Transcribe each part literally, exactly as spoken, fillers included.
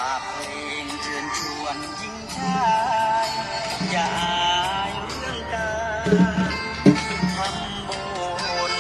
ฝากเพลงเชิญชวนหญิงชาย อย่าอายเรื่องการทำบุญ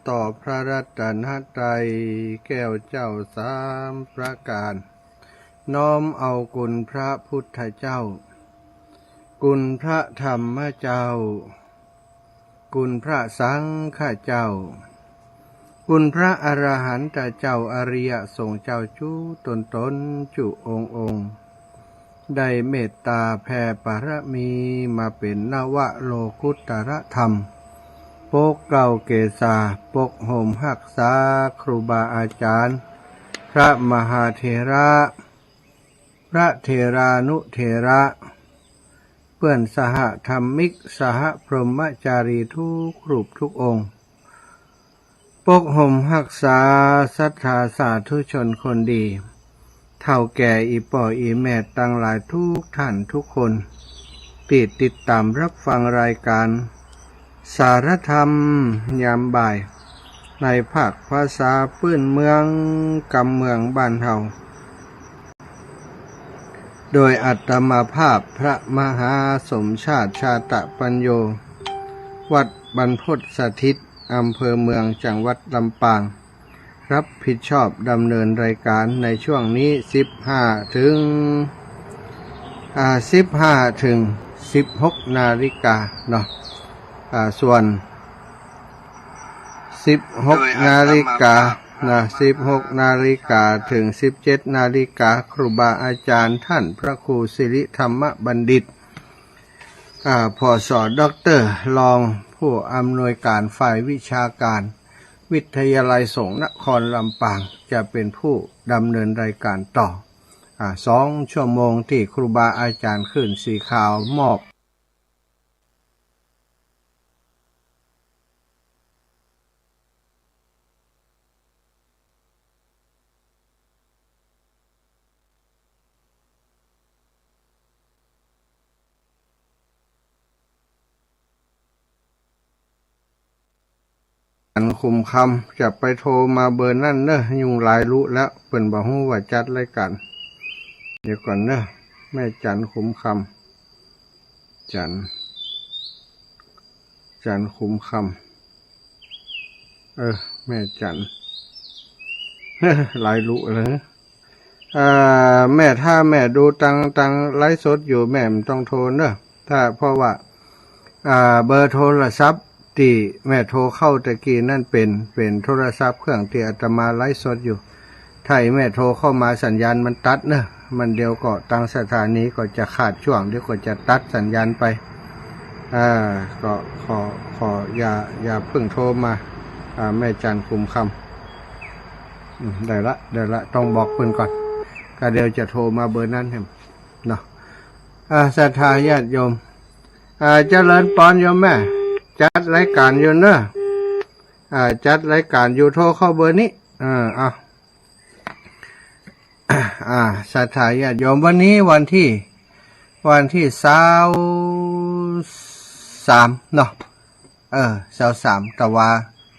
ต่อพระรัตนตรัยแก้วเจ้าสามประการ น้อมเอาคุณพระพุทธเจ้า คุณพระธรรมเจ้า คุณพระสังฆเจ้า คุณพระอรหันตเจ้า อริยสงฆ์เจ้า จุ๊ต๋นๆ จุ๊องค์ๆ ได้เมตต๋าแผ่ปารมีมาเป๋นนวโลกุตตรธรรม ปกเกล้าเกษา ปกห่มฮักษาครูบาอาจ๋ารย์ พระมหาเถระ พระเถรานุเถระ เปื้อนสหธรรมิก สหพรหมจารีทุกรูปทุกองค์ ปกห่มฮักษาศรัทธาสาธุชนคนดี เฒ่าแก่อี่ป้ออี่แม่ตังหลายทุกท่านทุกคน ตี้ติดต๋ามฮับฟังรายก๋านสารธรรมยามบ่าย ในภาคภาษาปื้นเมืองกำเมืองบ้านเฮา โดยอาตมาภาพพระมหาสมชาติ ชาตะปัญโญ วัดบรรพตสถิต อำเภอเมือง จังหวัดลำปาง ฮับผิดชอบดำเนินรายก๋านในช่วงนี้ สิบห้า เถิง อ่า สิบห้า เถิง สิบหก นาฬิกาเนาะ อ่า ส่วน สิบหก นาฬิกานะ สิบหก นาฬิกาเถิง สิบเจ็ด นาฬิกา ครูบาอาจ๋ารย์ต้านพระครูสิริธรรมบัณฑิต อ่า ผส ด็อกเตอร์ รองผู้อำนวยก๋านฝ่ายวิชาก๋าน วิทยาลัยสงฆ์นครลำปาง จะเป๋นผู้ดำเนินรายก๋านต่อ อ่า สองชั่วโมงตี้ครูบาอาจ๋ารย์ขึ้นสีขาวมอบ อันขุมคำจะไปโทรมาเบอร์นั้นเนอะ ยุงลายลุแล้ว เปิ้นบ่ฮู้ว่าจัดรายก๋าน เดี๋ยวก่อนเนอะ แม่จันขุมคำ จัน จันขุมคำ เออ แม่จัน ลายลุเลย เอ่อ แม่ ถ้าแม่ดูตัง ตังไลฟ์สดอยู่ แม่บ่ต้องโทรเนอะ ถ้า เพราะว่า อ่า เบอร์โทรศัพท์ตี้แม่โทรเข้าตะกี้นั้นเป๋น เป๋นโทรศัพท์เครื่องตี้อาตมาไลฟ์สดอยู่ ถ้าแม่โทรเข้ามาสัญญาณมันตัดเนอะ มันเดี๋ยวก็ตางสถานีก็จะขาดช่วง เดี๋ยวก็จะตัดสัญญาณไป อ่า ก็ขอ ขออย่า อย่าเพิ่งโทรมา อ่า แม่จันขุมคำ อืม ได้ละ ได้ละ ต้องบอกเปิ้นก่อน ก็เดี๋ยวจะโทรมาเบอร์นั้นแหมเนาะ อ่า ศรัทธาญาติโยม อ่า เจริญปอนโยมแม่ จัดรายก๋านอยู่เนอะ อ่า จัดรายก๋านอยู่ โทรเข้าเบอร์นี้ อ่า เอา อ่า ศรัทธาญาติโยม วันนี้วันตี้ วันตี้ซาวสามเนาะ เออ ซาวสาม ตะวา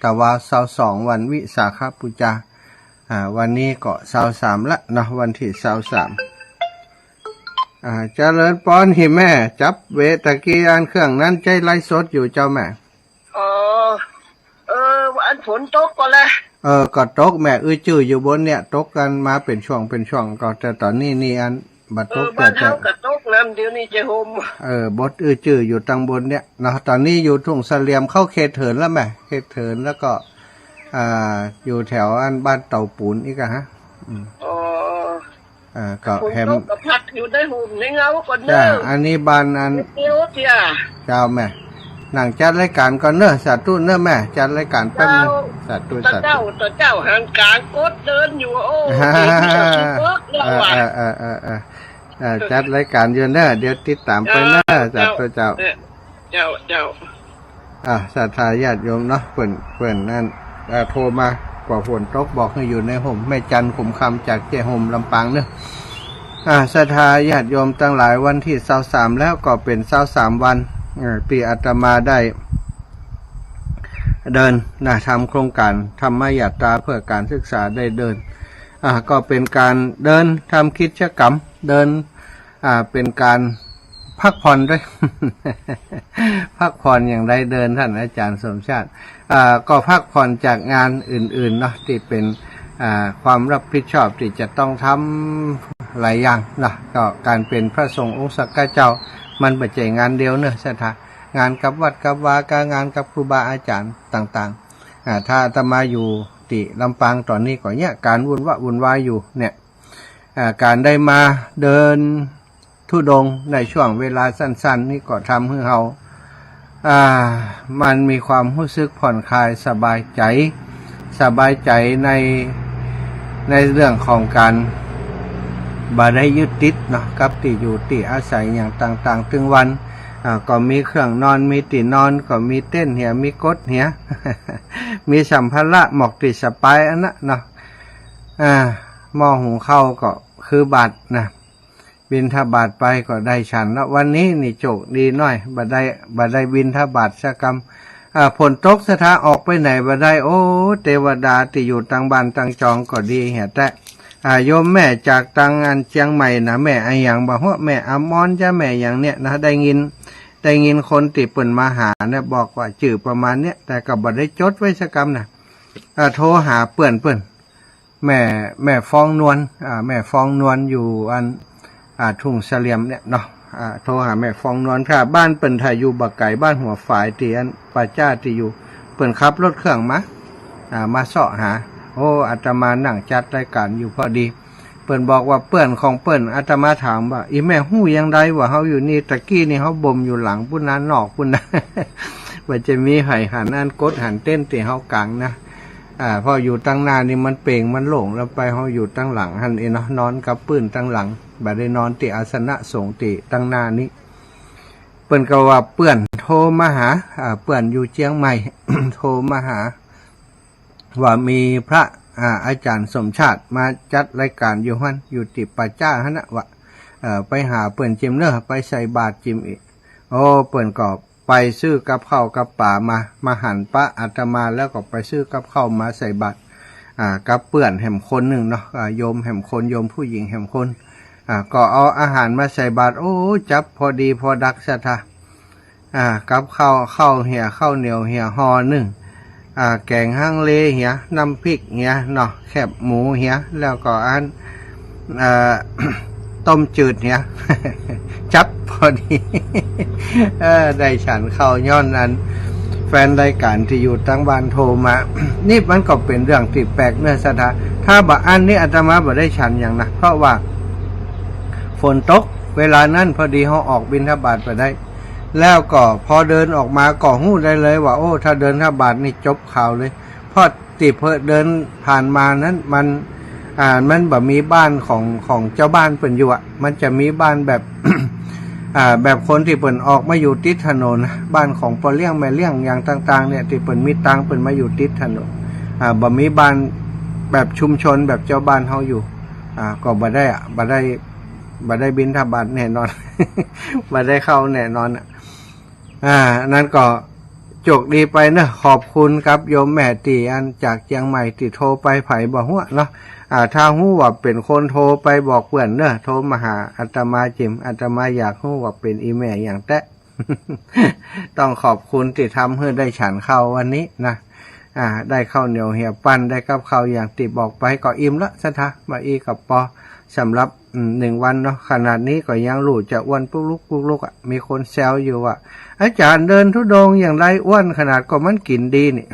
ตะวาซาวสอง วันวิสาขบูชา อ่า วันนี้ก็ซาวสามละเนาะ วันตี้ซาวสาม อ่า เจริญปอน หิแม่ จับเวตะกี้อันเครื่องนั้นใจ๊ไลฟ์สดอยู่เจ้าแม่ อ๋อ เออ อันฝนตกก่อแล เออ ก็ตกแม่ อื้อจื้ออยู่บนเนี่ย ตกกั๋นมาเป๋นช่วงเป๋นช่วง ก็แต่ต๋อนนี้นี่อันบ่ตก เออ บ้านเฮาก็ตกน้ำ เดี๋ยวนี้จะห่ม เออ บ่อื้อจื้ออยู่ตังบนเนี่ยเนาะ ต๋อนนี้อยู่ทุ่งเสลี่ยม เข้าเขตเถินแล้วแม่ เขตเถินแล้วก็ อ่า อยู่แถวอันบ้านเต๋าปู๋นอี้ก่ะฮะ อืม อ๋อ อ่า ก็แหม ตกก็พักอยู่ในห่มในเงาก่อนเนอะ จ้า อันนี้บ้านอัน เดี๋ยวเตี้ย เจ้าแม่ นั่งจัดรายก๋านก่อนเนอะ สาธุเนอะแม่ จัดรายก๋านแป๊บนึง เจ้า สาธุ สาธุ เจ้า เจ้า หางกลางกดเดินอยู่ โอ้ เก่งจัง เบิกแล้วว่ะ เออ เออ เออ เออ เออ จัดรายก๋านอยู่เนอะ เดี๋ยวติดต๋ามไปเนอะ เจ้า สาธุเจ้า เจ้า เออ เจ้า เจ้า อ่า ศรัทธาญาติโยมเนาะ เปิ้น เปิ้นนั่น อ่า โทรมา กว่าฝนตก บอกหื้ออยู่ในห่ม แม่จันขุมคำจากเจ๊ห่มลำปางเนอะ อ่า ศรัทธาญาติโยมตังหลาย วันตี้ซาวสามแล้ว ก็เป๋นซาวสามวัน เอ่อ ตี้อาตมาได้เดินนะ ทำโครงก๋านธรรมยาตราเพื่อการศึกษาได้เดิน อ่า ก็เป๋นก๋านเดินทำกิจกรรม เดิน อ่า เป๋นก๋าน พักผ่อนด้วย พักผ่อนอย่างใดเดิน ท่านอาจารย์สมชาติ อ่า ก็พักผ่อนจากงานอื่นๆ เนาะ ตี้เป๋น อ่า ความรับผิดชอบตี้จะต้องทำหลายอย่างเนาะ ก็ก๋านเป๋นพระสงฆ์องค์สักกะเจ้า มันบ่ใจ้งานเดียวเนาะ ศรัทธา งานกับวัดกับวา กับงานกับครูบาอาจ๋ารย์ต่างๆ อ่า ถ้าอาตมาอยู่ตี้ลำปางต๋อนนี้ก็เนี่ย ก๋านวุ่นวะวุ่นวายอยู่เนี่ย อ่า ก๋านได้มาเดินธุดงค์ในช่วงเวลาสั้นๆ นี้ก็ทำหื้อเฮา อ่า มันมีความฮู้สึกผ่อนคลายสบายใจ๋ สบายใจ๋ใน ในเรื่องของก๋านบ่ได้ยึดติดเนาะ กับตี้อยู่ตี้อาศัยอย่างต่างๆ ตึงวัน อ่า ก็มีเครื่องนอน มีตี้นอน ก็มีเต็นท์เหีย มีกดเหีย มีสัมภาระหมอกตี้สะปายอันนั้นเนาะ อ่า หม้อหุงข้าวก็คือบาตรนะ บิณฑบาตไปก็ได้ฉันละ วันนี้นี่โจคดีหน้อย บ่ได้ บ่ได้บิณฑบาตสักกำ อ่า ฝนตก ศรัทธา ออกไปไหนบ่ได้ โอ้ เตวดาตี้อยู่ตางบ้านตางจองก็ดีเหียแต๊ อ่า โยมแม่จากตางอันเจียงใหม่นะ แม่อะหยังบ่ฮู้ แม่อมรจ้ะ แม่หยังเนี่ยนะ ได้ยิน ได้ยินคนตี้เปิ้นมาหาเนี่ยบอกว่าจื้อประมาณเนี่ย แต่ก็บ่ได้จดไว้สักกำนะ อ่า โทรหาเปื้อนเปิ้น แม่ แม่ฟองนวล อ่า แม่ฟองนวลอยู่อัน อ่า ทุ่งเสลี่ยมเนี่ยเนาะ อ่า โทรหาแม่ฟองนวล ถ้าบ้านเปิ้นถ้าอยู่บ่ไก๋ บ้านหัวฝาย ตี้อันป่าจ๊าตี้อยู่ เปิ้นขับรถเครื่องมา อ่า มาเซาะหา โอ้ อาตมานั่งจัดรายการอยู่พอดี เปิ้นบอกว่าเปื้อนของเปิ้น อาตมาถามว่า อี่แม่ฮู้อย่างใดว่าเฮาอยู่นี่ ตะกี้นี่เฮาบ่มอยู่หลังปู้นนะ นอกปู้นนะ ว่าจะมีไผหันอันกดหันเต็นท์ตี้เฮากางนะ อ่า เพราะอยู่ตางหน้านี่มันเป๋งมันโล่ง แล้วไปเฮาอยู่ตางหลังหั้นเองเนาะ นอนกับปื้นตางหลัง บ่ได้นอนตี้อาสนะสงฆ์ตี้ตางหน้านี้ เปิ้นก็ว่าเปื้อนโทรมาหา อ่า เปื้อนอยู่เจียงใหม่ โทรมาหา ว่ามีพระ อ่า อาจ๋ารย์สมชาติมาจัดรายการอยู่หั้น อยู่ตี้ป่าจ๊าหั้นนะ ว่า เอ่อ ไปหาเปิ้นจิมเน่อ ไปใส่บาตรจิมอีก โอ้ เปิ้นก็ไปซื้อกับข้าวกับป๋ามา มาหันปะอาตมา แล้วก็ไปซื้อกับข้าวมาใส่บาตร อ่า กับเปื้อนแหมคนนึ่งเนาะ อ่า โยมแหมคน โยมผู้หญิงแหมคน อ่า ก็เอาอาหารมาใส่บาตร โอ้ จับพอดีพอดัก ศรัทธา อ่า กับข้าว ข้าวเหีย ข้าวเหนียวเหีย ห่อนึ่ง อ่า แก๋งฮังเลเหีย น้ำพริกเหียเนาะ แคบหมูเหีย แล้วก็อัน เอ่อ ต้มจืดเหีย จับพอดี เออ ได้ฉันข้าวย้อนอัน แฟนรายการตี้อยู่ตางบ้านโทรมา นี่มันก็เป๋นเรื่องตี้แปลกเนาะ ศรัทธา ถ้าบ่อั้นนี่อาตมาบ่ได้ฉันหยังนะ เพราะว่าฝนตก เวลานั้นพอดีเฮาออกบิณฑบาตบ่ได้ แล้วก็พอเดินออกมาก็ฮู้ได้เลยว่า โอ้ ถ้าเดินทบาตนี่จบข่าวเลย เพราะตี้เปิ้นเดินผ่านมานั้นมัน อ่า มันบ่มีบ้านของ ของเจ้าบ้านเปิ้นอยู่อะ มันจะมีบ้านแบบ อ่า แบบคนตี้เปิ้นออกมาอยู่ติดถนน บ้านของป้อเลี้ยงแม่เลี้ยงอย่างต่างๆ เนี่ย ตี้เปิ้นมีตังค์เปิ้นมาอยู่ติดถนน อ่า บ่มีบ้านแบบชุมชนแบบเจ้าบ้านเฮาอยู่ อ่า ก็บ่ได้อะ บ่ได้ บ่ได้บิณฑบาตแน่นอน บ่ได้ข้าวแน่นอนอะ อ่า นั้นก็โจคดีไปเนาะ ขอบคุณกับโยมแม่ตี้อันจากเจียงใหม่ตี้โทรไป ใผบ่ฮู้เนาะ อ่า ถ้าฮู้ว่าเป๋นคนโทรไปบอกเปื้อนเนาะ โทรมาหาอาตมาจิม อาตมาอยากฮู้ว่าเป๋นอี่แม่หยังแต๊ ต้องขอบคุณตี้ทำหื้อได้ฉันข้าววันนี้นะ อ่า ได้ข้าวเหนียวเหียปั้น ได้กับข้าวอย่างตี้บอกไปก็อิ่มละ ศรัทธา บ่าอี้ก็ปอ สำหรับ อืม หนึ่งวันเนาะ ขนาดนี้ก็ยังหลู่จะอ้วนปุ๊กลุกปุ๊กลุกอะ มีคนแซวอยู่ว่า อาจ๋ารย์เดินธุดงค์อย่างใดอ้วนขนาด ก็มันกิ๋นดีนี่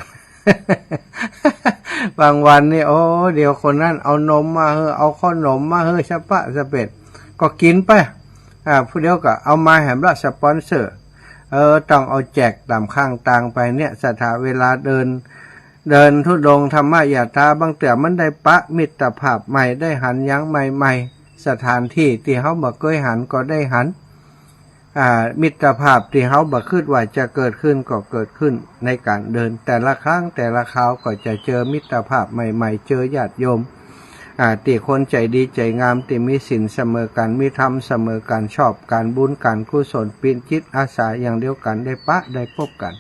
บางวันนี่ โอ้ เดี๋ยวคนนั้นเอานมมาหื้อ เอาขนมมาหื้อ สะปะสะเปด ก็กิ๋นไป อ่า ผู้เดียวก็เอามาแหมละ สปอนเซอร์ เออ ต้องเอาแจกต๋ามข้างตางไปเนี่ย ศรัทธา เวลาเดิน เดินธุดงค์ธรรมยาตรา บางเตื้อมันได้ปะมิตรภาพใหม่ ได้หันหยังใหม่ๆ สถานตี้ตี้เฮาบ่เกยหันก็ได้หัน อ่า มิตรภาพตี้เฮาบ่คิดว่าจะเกิดขึ้นก็เกิดขึ้นในก๋านเดิน แต่ละครั้งแต่ละคราวก็จะเจอมิตรภาพใหม่ๆ เจอญาติโยม อ่า ตี้คนใจ๋ดีใจ๋งาม ตี้มีศีลเสมอกั๋น มีธรรมเสมอกั๋น ชอบก๋านบุญก๋านกุศล เป๋นจิตอาสาอย่างเดียวกั๋น ได้ปะได้ปบกั๋น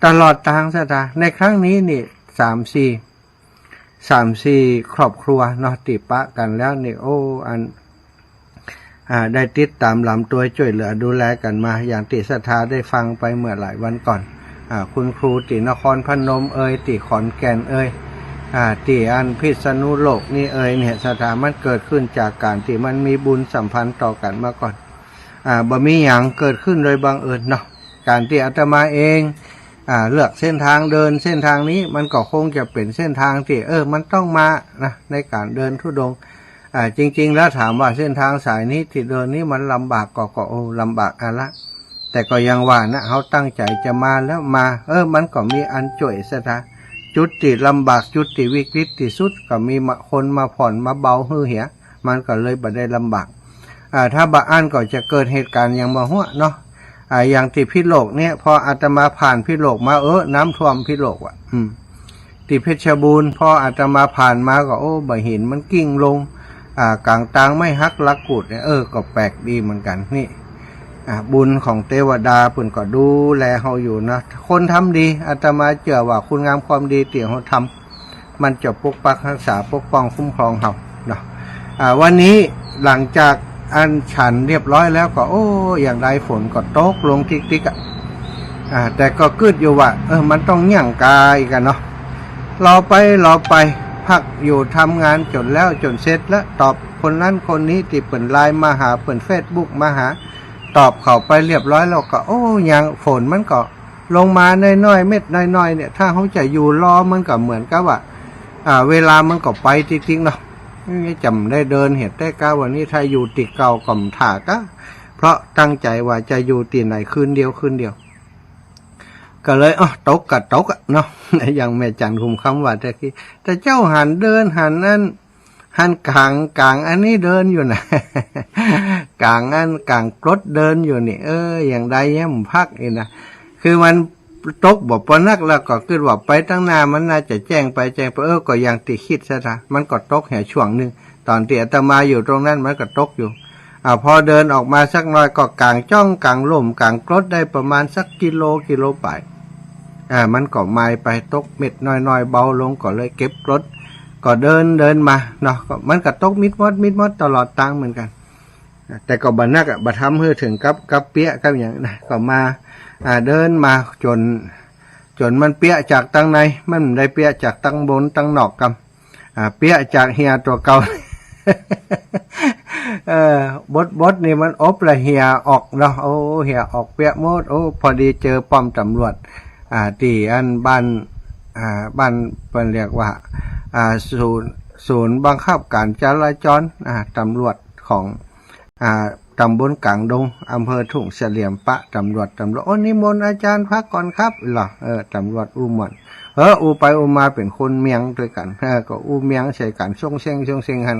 ตลอดตาง ศรัทธา ในครั้งนี้นี่ สามสี่ สามสี่ครอบครัวเนาะ ตี้ปะกั๋นแล้วนี่ โอ้ อัน อ่า ได้ติดต๋ามหลามตวยจ้วยเหลือดูแลกั๋นมา อย่างตี้ศรัทธาได้ฟังไปเมื่อหลายวันก่อน อ่า คุณครูตี้นครพนมเอย ตี้ขอนแก่นเอย อ่า ตี้อันพิษณุโลกนี่เอยเนี่ย ศรัทธา มันเกิดขึ้นจากก๋านตี้มันมีบุญสัมพันธ์ต่อกั๋นมาก่อน อ่า บ่มีหยังเกิดขึ้นโดยบังเอิญเนาะ ก๋านตี้อาตมาเอง อ่า เลือกเส้นทางเดินเส้นทางนี้ มันก็คงจะเป๋นเส้นทางตี้ เออ มันต้องมานะ ในก๋านเดินธุดงค์ อ่า จริงๆ แล้วถามว่าเส้นทางสายนี้ตี้เดินนี้มันลำบากก่อ ก็ โอ้ ลำบากอะละ แต่ก็ยังว่านะ เฮาตั้งใจ๋จะมาแล้วมา เออ มันก็มีอันจ้วยศรัทธา จุดตี้ลำบาก จุดตี้วิกฤตตี้สุด ก็มีมา คนมาผ่อนมาเบาหื้อเหีย มันก็เลยบ่ได้ลำบาก อ่า ถ้าบ่อั้นก็จะเกิดเหตุก๋ารณ์อย่างบ่ฮู้เนาะ อ่า อย่างตี้พิษณุโลกเนี่ย พออาตมาผ่านพิษณุโลกมา เออ น้ำท่วมพิษณุโลกว่ะ อืม ตี้เพชรบูรณ์ พออาตมาผ่านมาก็ โอ้ บ่าหินมันกลิ้งลง อ่า ก๋างตางไม้หักลักกูดเนี่ย เออ ก็แปลกดีเหมือนกั๋นนี่ อ่า บุญของเตวดาเปิ้นก็ดูแลเฮาอยู่นะ คนทำดี อาตมาเจื้อว่าคุณงามความดีตี้เฮาทำ มันจะปกปักรักษาปกป้องคุ้มครองเฮาเนาะ อ่า วันนี้หลังจากอันฉันเรียบร้อยแล้วก็ โอ้ อย่างใดฝนก็ตกลงติ๊กๆ อะ อ่า แต่ก็กึ๊ดอยู่ว่า เออ มันต้องยั้งกายกั๋นเนาะ รอไป รอไป พักอยู่ทำงานจ๋นแล้วจ๋นเสร็จแล้ว ตอบคนนั้นคนนี้ตี้เปิ้นไลน์มาหา เปิ้นเฟซบุ๊กมาหา ตอบเข้าไปเรียบร้อยแล้วก็ โอ้ ยัง ฝนมันก็ลงมาน้อยๆ เม็ดน้อยๆ เนี่ย ถ้าเฮาจะอยู่รอมันก็เหมือนกับว่า อ่า เวลามันก็ไปติ๊กๆ เนาะ นี่จ๋ำได้เดินเหีย แต่กาวันนี้ถ้าอยู่ตี้เก่าก็บ่ถ่ากะ เพราะตั้งใจ๋ว่าจะอยู่ตี้ไหนคืนเดียวคืนเดียว ก็เลย อ้อ ตกก็ตกอะเนาะ อย่างแม่จันทร์คำว่าแต่กี้ แต่เจ้าหันเดินหันอัน หันก๋าง ก๋างอันนี้เดินอยู่นะ ก๋างอัน ก๋างกรดเดินอยู่นี่ เออ อย่างใดยังบ่พักอีกนะ คือมันตกบ่ปอนักแล้วก็กึ๊ดว่าไปตังหน้ามันน่าจะแจ้งไปแจ้งไป เออ ก็อย่างตี้กึ๊ดศรัทธา มันก็ตกแหช่วงนึ่ง ต๋อนตี้อาตมาอยู่ตรงนั้นมันก็ตกอยู่ อ่า พอเดินออกมาสักหน่อยก็ก๋างจ้องก๋างล่มก๋างกรดได้ประมาณสักกิโล กิโลป๋าย อ่า มันก็มายไป ตกเม็ดน้อยๆ เบาลง ก็เลยเก็บกรด ก็เดินเดินมาเนาะ ก็มันก็ตกมิดมดมิดมดตลอดตางเหมือนกั๋น อ่า แต่ก็บ่นักอะ บ่ทำหื้อเถิงกับ กับเปี้ยกับหยังนะ ก็มา อ่า เดินมาจ๋น จ๋นมันเปี้ยจากตังใน มันบ่ได้เปี้ยจากตังบนตังนอกกำ อ่า เปี้ยจากเหียตั๋วเก่า เออ บดบดนี่มันอบละเหียออกเนาะ โอ้ เหียออกเปี้ยหมด โอ้ พอดีเจอป้อมต๋ำรวจ อ่า ตี้อันบ้าน อ่า บ้านเปิ้นเรียกว่า อ่า ศูนย์ ศูนย์บังคับก๋านจ๋ราจ๋ร อ่า ต๋ำรวจของ อ่า ต๋ำบลก๋างดง อำเภอทุ่งเสลี่ยม ปะต๋ำรวจ ต๋ำรวจ โอ้ นิมนต์อาจ๋ารย์พักก่อนครับ เหรอ เออ ต๋ำรวจอู้ม่วน เออ อู้ไปอู้มาเป๋นคนเมียงตวยกั๋น เออ ก็อู้เมียงใส่กั๋น ซ่งเซ้งซ่งเซ้งหั้น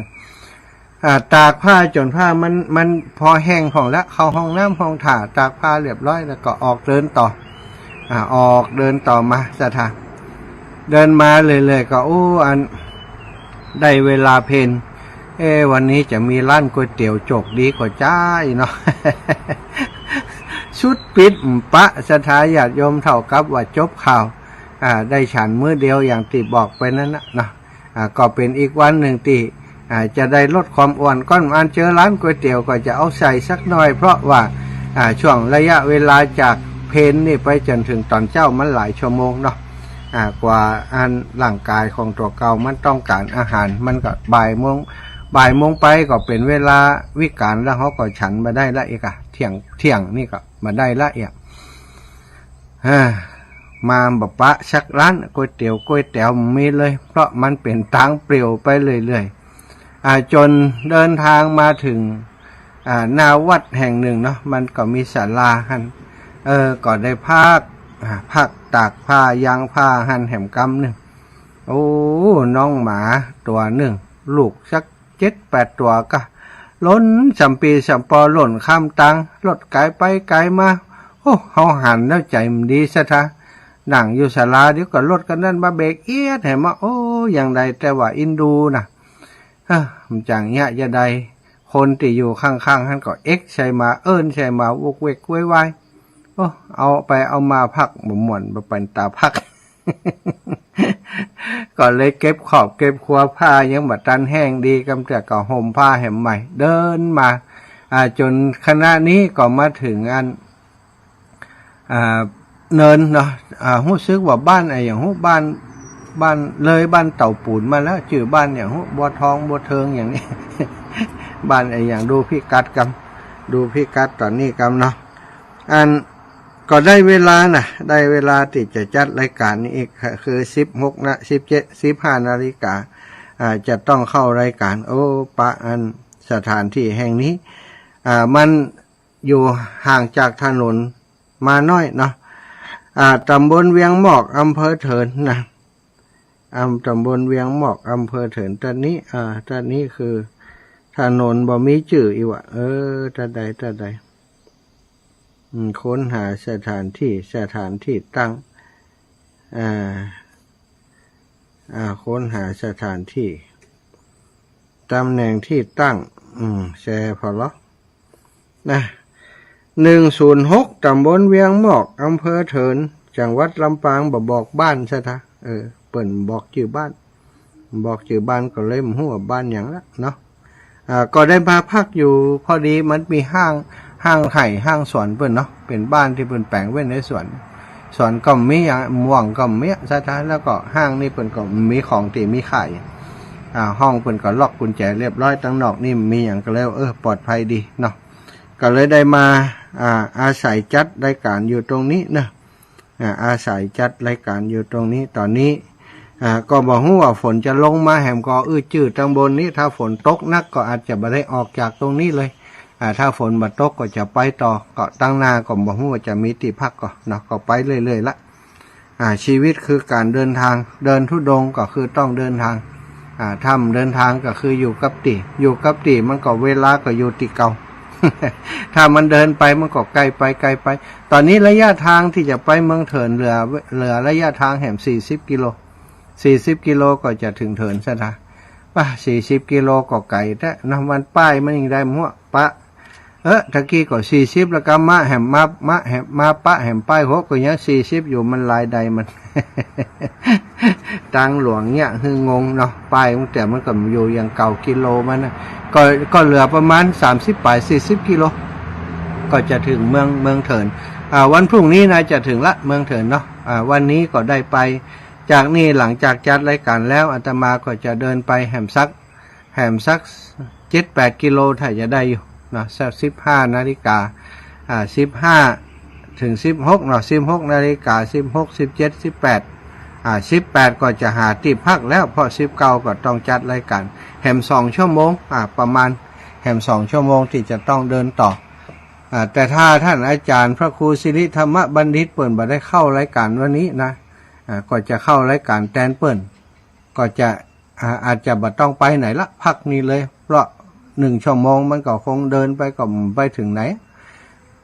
อ่า ตากผ้าจ๋นผ้ามัน มันปอแห้งพ่องละ เข้าห้องน้ำห้องถ่า ตากผ้าเรียบร้อยแล้วก็ออกเดินต่อ อ่า ออกเดินต่อมาศรัทธา เดินมาเรื่อยๆ ก็ โอ้ อัน ได้เวลาเพล เอ๊ะ วันนี้จะมีร้านก๋วยเตี๋ยวโจกดีกว่าจ้าอีกเนาะ สุดปิ๊ดปะศรัทธาญาติโยม เต้ากับว่าจบข่าว อ่า ได้ฉันมื้อเดียวอย่างตี้บอกไปนั้นนะเนาะ อ่า ก็เป๋นอีกวันนึ่งตี้ อ่า จะได้ลดความอ้วน ก่อนอันเจอร้านก๋วยเตี๋ยวก็จะเอาใส่สักหน่อย เพราะว่า อ่า ช่วงระยะเวลาจากเพลนี่ไปจ๋นเถิงต๋อนเจ๊ามันหลายชั่วโมงเนาะ อ่า กว่าอันร่างก๋ายของตั๋วเก่ามันต้องก๋านอาหาร มันก็บ่ายโมง บ่ายโมงไปก็เป๋นเวลาวิก๋านแล้ว เฮาก็ฉันบ่ได้ละอีกอะ เที่ยง เที่ยงนี่ก็บ่ได้ละอีก อ่า มาบ่ปะสักร้าน ก๋วยเตี๋ยวก๋วยเตี๋ยวบ่มีเลย เพราะมันเป๋นตางเปลี่ยวไปเรื่อยๆ อ่า จ๋นเดินตางมาเถิง อ่า หน้าวัดแห่งนึ่งเนาะ มันก็มีศาลาหั้น เออ ก็ได้พัก อ่า พักตากผ้ายางผ้าหั้นแหมกำนึ่ง โอ้ น้องหมาตั๋วนึ่ง ลูกสักเจ็ดแปดตั๋วกะ หล่นสำปี๋สำปอ หล่นข้ามตาง รถก๋ายไปก๋ายมา โอ้ เฮาหันแล้วใจ๋บ่ดีศรัทธา นั่งอยู่ศาลา เดี๋ยวก็รถคันนั้นมาเบรกเอี๊ยดแหมมา โอ้ อย่างใด แต่ว่าอินดูนะ เอ้อ มันจั่งเยียะจะใด คนตี้อยู่ข้างๆ หั้นก็เอ็กใส่มา เอิ้นใส่มา วุกเวกโวยวาย โอ้ เอาไปเอามาพักบ่ม่วน บ่เป๋นต๋าพัก ก็เลยเก็บขอบเก็บครัว ผ้ายังบ่ตันแห้งดี กำเตื้อก็ห่มผ้าแหมใหม่ เดินมา อ่า จ๋นขณะนี้ก็มาเถิงอัน อ่า เนินเนาะ อ่า ฮู้สึกว่าบ้านอะหยังฮู้ บ้าน บ้าน เลยบ้านเต่าปู๋นมาแล้ว จื้อบ้านหยังฮู้ บัวทอง บัวเทิงอย่างนี้ บ้านอะหยัง ดูพิกัดกำ ดูพิกัดต๋อนนี้กำเนาะ อัน ก็ได้เวลานะ ได้เวลาตี้จะจัดรายก๋านนี้อีก คือสิบหกนา สิบเจ็ด สิบห้านาฬิกา อ่า จะต้องเข้ารายก๋าน โอ้ ปะอันสถานที่แห่งนี้ อ่า มันอยู่ห่างจากถนนมาน้อยเนาะ อ่า ต๋ำบลเวียงหมอก อำเภอเถินนะ อำ ต๋ำบลเวียงหมอก อำเภอเถิน ต๋อนนี้ อ่า ต๋อนนี้คือถนนบ่มีจื้ออีกว่ะ เออ ต๋อนใด ต๋อนใด อืม ค้นหาสถานที่ สถานที่ตั้ง อ่า อ่า ค้นหาสถานที่ ต๋ำแหน่งที่ตั้ง อืม แชร์ผ่อลอ นะ หนึ่งศูนย์หก ต๋ำบลเวียงหมอก อำเภอเถิน จังหวัดลำปาง บ่บอกบ้านซะทะ เออ เปิ้นบอกจื้อบ้าน บอกจื้อบ้านก็เลยบ่ฮู้ว่าบ้านหยังละเนาะ อ่า ก็ได้มาพักอยู่ พอดีมันมีห้าง ห้างไฮ่ ห้างสวนเปิ้นเนาะ เป๋นบ้านตี้เปิ้นแป๋งไว้ในสวน สวนก็มีหยัง ม่วงก็มีซะทะ แล้วก็ห้างนี้เปิ้นก็มีของตี้มีขาย อ่า ห้องเปิ้นก็ล็อกกุญแจเรียบร้อย ตังนอกนี่มีหยังก็เลย เออ ปลอดภัยดีเนาะ ก็เลยได้มา อ่า อาศัยจัดรายก๋านอยู่ตรงนี้เนาะ อ่า อาศัยจัดรายก๋านอยู่ตรงนี้ ต๋อนนี้ อ่า ก็บ่ฮู้ว่าฝนจะลงมาแหม ก็อื้อจื้อตังบนนี้ ถ้าฝนตกหนักก็อาจจะบ่ได้ออกจากตรงนี้เลย อ่า ถ้าฝนบ่ตกก็จะไปต่อ ก็ตังหน้าก็บ่ฮู้ว่าจะมีตี้พักก่อเนาะ ก็ไปเรื่อยๆ ละ อ่า ชีวิตคือก๋านเดินทาง เดินธุดงค์ก็คือต้องเดินทาง อ่า ถ้าบ่เดินทางก็คืออยู่กับตี้ อยู่กับตี้มันก็เวลาก็อยู่ตี้เก่า ถ้ามันเดินไปมันก็ไกลไป ไกลไป ต๋อนนี้ระยะทางตี้จะไปเมืองเถินเหลือ เหลือระยะทางแหมสี่สิบกิโล สี่สิบกิโลก็จะเถิงเถินซะทะ ป่ะ สี่สิบกิโลก็ไก๋แต๊เนาะ มันป้ายมันยังได้มั่วปะ เออ ตะกี้ก็สี่สิบ แล้วก็มาแหม มา มาแหม มาปะแหมป้ายหก ก็ยังสี่สิบอยู่ มันลายใดมัน ตางหลวงเนี่ย หื้องงเนาะ ป้ายตั้งแต่มันก็อยู่อย่างเก่า กิโลมันนะ ก็ ก็เหลือประมาณสามสิบป๋าย สี่สิบกิโล ก็จะเถิงเมือง เมืองเถิน อ่า วันพรุ่งนี้นะจะเถิงละ เมืองเถินเนาะ อ่า วันนี้ก็ได้ไป จากนี้หลังจากจัดรายก๋านแล้ว อาตมาก็จะเดินไปแหมสัก แหมสักเจ็ดแปดกิโล ถ้าจะได้อยู่เนาะ สักสิบห้านาฬิกา อ่า สิบห้า ถึงสิบหกเนาะ สิบหกนาฬิกา สิบหก สิบเจ็ด สิบแปด อ่า สิบแปดก็จะหาตี้พักแล้ว เพราะสิบเก้าก็ต้องจัดรายก๋าน แหมสองชั่วโมง อ่า ประมาณ แหมสองชั่วโมงตี้จะต้องเดินต่อ อ่า แต่ถ้าต้านอาจ๋ารย์พระครูสิริธรรมบัณฑิตเปิ้นบ่ได้เข้ารายก๋านวันนี้นะ อ่า ก็จะเข้ารายก๋านแตนเปิ้น ก็จะ อ่า อาจจะบ่ต้องไปไหนละ พักนี่เลย เพราะหนึ่งชั่วโมงมันก็คงเดินไปก็ไปเถิงไหน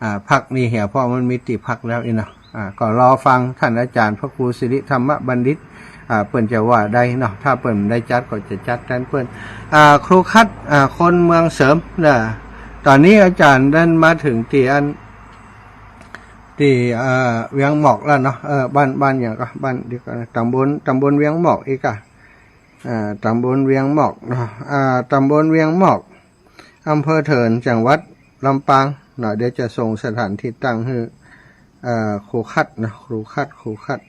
อ่า พักนี่เหีย เพราะมันมีตี้พักแล้วอี้เนาะ อ่า ก็รอฟังต้านอาจ๋ารย์พระครูสิริธรรมบัณฑิต อ่า เปิ้นจะว่าใดเนาะ ถ้าเปิ้นได้จัดก็จะจัดแตนเปิ้น อ่า ครูคัด อ่า คนเมืองเสริมนะ ต๋อนนี้อาจ๋ารย์ได้มาเถิงตี้อัน ตี้ อ่า เวียงหมอกแล้วเนาะ เออ บ้าน บ้านหยังก่อ บ้าน เดี๋ยวก่อนนะ ต๋ำบล ต๋ำบลเวียงหมอกอีกอะ อ่า ต๋ำบลเวียงหมอกเนาะ อ่า ต๋ำบลเวียงหมอก อำเภอเถิน จังหวัดลำปางเนาะ เดี๋ยวจะส่งสถานที่ตั้งหื้อ เอ่อ ครูคัดเนาะ ครูคัด ครูคัด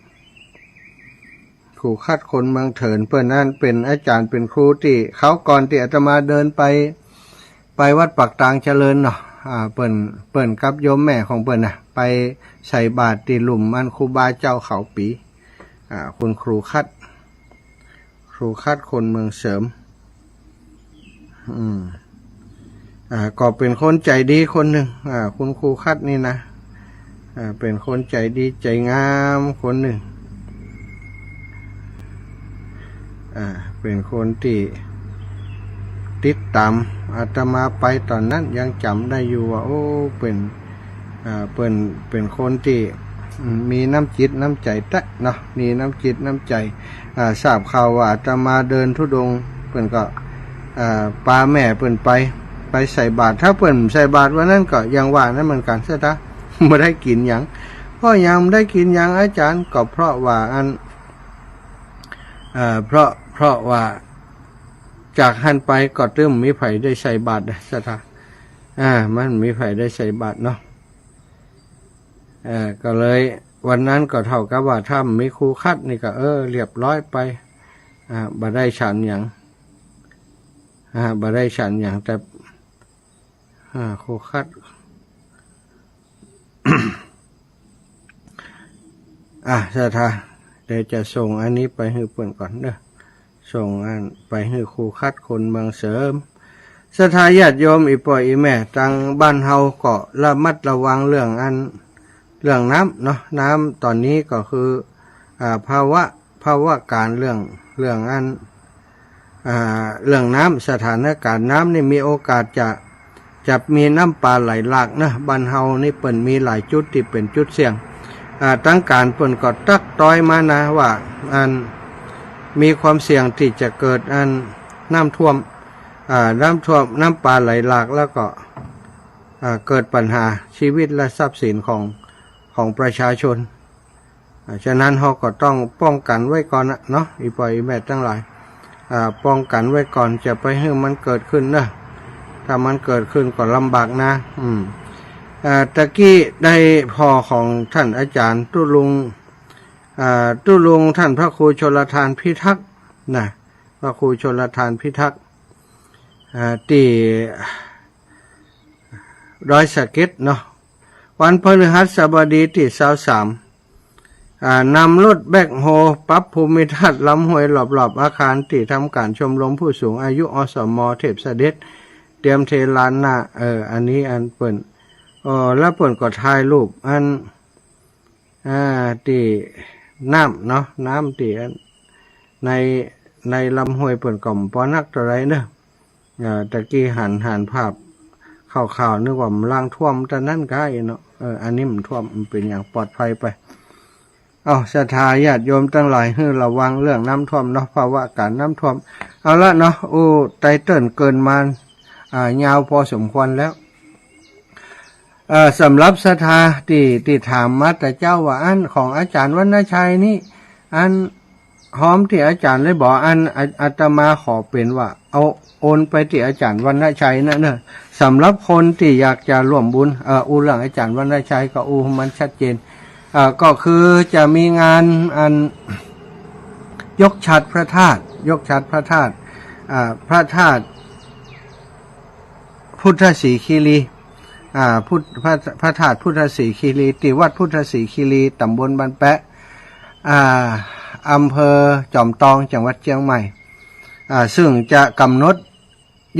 ครูคัดคนเมืองเถิน เปิ้นนั้นเป๋นอาจ๋ารย์ เป๋นครูตี้คราวก่อนตี้อาตมาเดินไป ไปวัดปากตางเจริญเนาะ อ่า เปิ้น เปิ้นกับโยมแม่ของเปิ้นนะ ไปใส่บาตรตี้หลุมอันครูบาเจ้าเขาปี อ่า คุณครูคัด ครูคัดคนเมืองเสริม อืม อ่า ก็เป๋นคนใจ๋ดีคนนึ่ง อ่า คุณครูคัดนี่นะ อ่า เป๋นคนใจ๋ดีใจ๋งามคนนึ่ง อ่า เป๋นคนตี้ติดต๋ามอาตมาไปต๋อนนั้น ยังจ๋ำได้อยู่ว่า โอ้ เป๋น อ่า เปิ้นเป๋นคนตี้ อืม มีน้ำจิตน้ำใจ๋แต๊เนาะ มีน้ำจิตน้ำใจ๋ อ่า ทราบข่าวว่าอาตมาเดินธุดงค์ เปิ้นก็ อ่า ปาแม่เปิ้นไป ไปใส่บาตร ถ้าเปิ้นใส่บาตรวันนั้นก็อย่างว่านั้นเหมือนกั๋น ซะตะ บ่ได้กิ๋นหยัง เพราะหยังบ่ได้กิ๋นหยังอาจ๋ารย์ ก็เพราะว่าอัน เอ่อ เพราะ เพราะว่าจากหั้นไปก็ตึงบ่มีใผได้ใส่บาตร ซะตะ อ่า มันบ่มีใผได้ใส่บาตรเนาะ อ่า ก็เลยวันนั้นก็เท่ากับว่าถ้าบ่มีครูขัดนี่ก็ เออ เรียบร้อยไป อ่า บ่ได้ฉันหยัง อ่า บ่ได้ฉันหยัง แต่ อ่า ครูขัด อ่ะ ศรัทธา เดี๋ยวจะส่งอันนี้ไปหื้อเปิ้นก่อนเด้อ ส่งอันไปหื้อครูขัดคนเมืองเสริม ศรัทธาญาติโยมอี่ป้ออี่แม่ ตางบ้านเฮาก็ระมัดระวังเรื่องอัน เรื่องน้ำเนาะ น้ำต๋อนนี้ก็คือ อ่า ภาวะ ภาวะก๋ารเรื่อง เรื่องอัน อ่า เรื่องน้ำ สถานก๋ารณ์น้ำนี่มีโอกาสจะ จะมีน้ำป่าไหลหลากนะ บ้านเฮานี่เปิ้นมีหลายจุดตี้เป๋นจุดเสี่ยง อ่า ตางก๋ารเปิ้นก็ตั๊กต้อยมานะว่า อัน มีความเสี่ยงตี้จะเกิดอันน้ำท่วม อ่า น้ำท่วม น้ำป่าไหลหลาก แล้วก็ อ่า เกิดปัญหาชีวิตและทรัพย์สินของ ของประชาชน อ่า ฉะนั้นเฮาก็ต้องป้องกันไว้ก่อนนะเนาะ อี่ป้ออี่แม่ตังหลาย อ่า ป้องกันไว้ก่อน จะไปหื้อมันเกิดขึ้นนะ ถ้ามันเกิดขึ้นก็ลำบากนะ อืม อ่า ตะกี้ได้ผ่อของต้านอาจารย์ตุ๊ลุง อ่า ตุ๊ลุงต้านพระครูชลทานพิทักษ์นะ พระครูชลทานพิทักษ์ อ่า ตี้ ดอยสะเก็ดเนาะ วันพฤหัสบดีตี้ซาวสาม อ่า นำรถแบ็คโฮปับภูมิทัศน์ลำห้วยรอบๆอาคารตี้ทำก๋านชมรมผู้สูงอายุ อสม เทพเสด็จ เตรียมเทลานหน้า เออ อันนี้อันเปิ้น เออ แล้วเปิ้นก็ถ่ายรูปอัน อ่า ตี้น้ำเนาะ น้ำตี้อัน ใน ในลำห้วยเปิ้นก็บ่ปอนักเต้าใดเนาะ อ่า ตะกี้หัน หันภาพข่าวๆ นึกว่ามันลางท่วม แต่นั้นก็ไอ้เนาะ เออ อันนี้มันท่วม มันเป๋นอย่างปลอดภัยไป เอ้า ศรัทธาญาติโยมตังหลาย หื้อระวังเรื่องน้ำท่วมเนาะ ภาวะก๋ารน้ำท่วม เอาละเนาะ อู้ ไตเติ้ลเกินมา อ่า ยาวพอสมควรแล้ว เอ่อ สำหรับศรัทธาตี้ ตี้ถามมาแต่เจ้าว่าอันของอาจารย์วรรณชัยนี่ อัน ฮอมตี้อาจ๋ารย์เลยบ่ อัน อา อาตมาขอเป๋นว่า เอาโอนไปตี้อาจ๋ารย์วรรณชัยนะเนาะ สำหรับคนตี้อยากจะร่วมบุญ เอ่อ อู้เรื่องอาจ๋ารย์วรรณชัยก็อู้มันชัดเจน เอ่อ ก็คือจะมีงานอัน ยกฉัตรพระธาตุ ยกฉัตรพระธาตุ อ่า พระธาตุ พุทธสีคีรี อ่า พุทธ พระ พระธาตุพุทธสีคีรี ตี้วัดพุทธสีคีรี ต๋ำบลบ้านแป๊ะ อ่า อำเภอจอมตอง จังหวัดเจียงใหม่ อ่า ซึ่งจะก๋ำหนด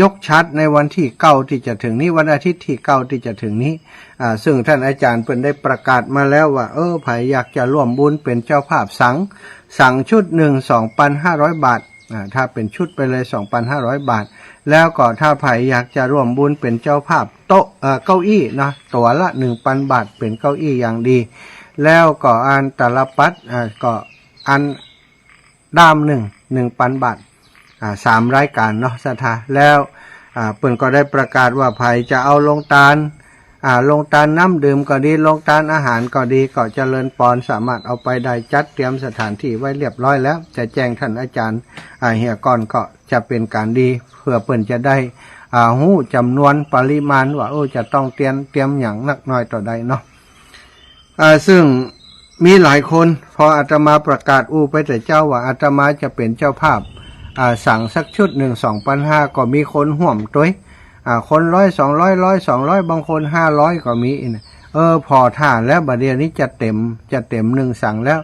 ยกฉัตรในวันตี้เก้าตี้จะเถิงนี้ วันอาทิตย์ตี้เก้าตี้จะเถิงนี้ อ่า ซึ่งต้านอาจ๋ารย์เปิ้นได้ประกาศมาแล้วว่า เออ ใผอยากจะร่วมบุญเป๋นเจ้าภาพสัง สังชุดนึ่ง สองปันห้าร้อยบาท อ่า ถ้าเป๋นชุดไปเลย สองปันห้าร้อยบาท แล้วก็ถ้าใผอยากจะร่วมบุญเป๋นเจ้าภาพโต๊ะ เอ่อ เก้าอี้เนาะ ตั๋วละนึ่งปันบาท เป๋นเก้าอี้อย่างดี แล้วก็อันตาลปัตร อ่า ก็อันด้ามนึ่ง นึ่งปันบาท อ่า สามรายก๋านเนาะ ศรัทธา แล้ว อ่า เปิ้นก็ได้ประกาศว่าใผจะเอาโรงตาน อ่า โรงตานน้ำดื่มก็ดี โรงตานอาหารก็ดี ก็เจริญปอน สามารถเอาไปได้ จัดเตรียมสถานตี้ไว้เรียบร้อยแล้ว จะแจ้งต้านอาจ๋ารย์ อ่า เหียก่อนก็จะเป๋นก๋านดี เปื้อเปิ้นจะได้ อ่า ฮู้จ๋ำนวนปริมาณว่า โอ้ จะต้องเตรียม เตรียมหยังนักน้อยเต้าใดเนาะ อ่า ซึ่งมีหลายคน พออาตมาประกาศอู้ไปแต่เจ้าว่าอาตมาจะเป๋นเจ้าภาพ อ่า สังสักชุดนึ่ง สองปันห้า ก็มีคนฮ่วมตวย อ่า คนร้อย สองร้อย ร้อย สองร้อย บางคนห้าร้อยก็มีนะ เออ ผ่อถ่าแล้ว บ่าเดี่ยวนี้จะเต๋ม จะเต๋มนึ่งสังแล้ว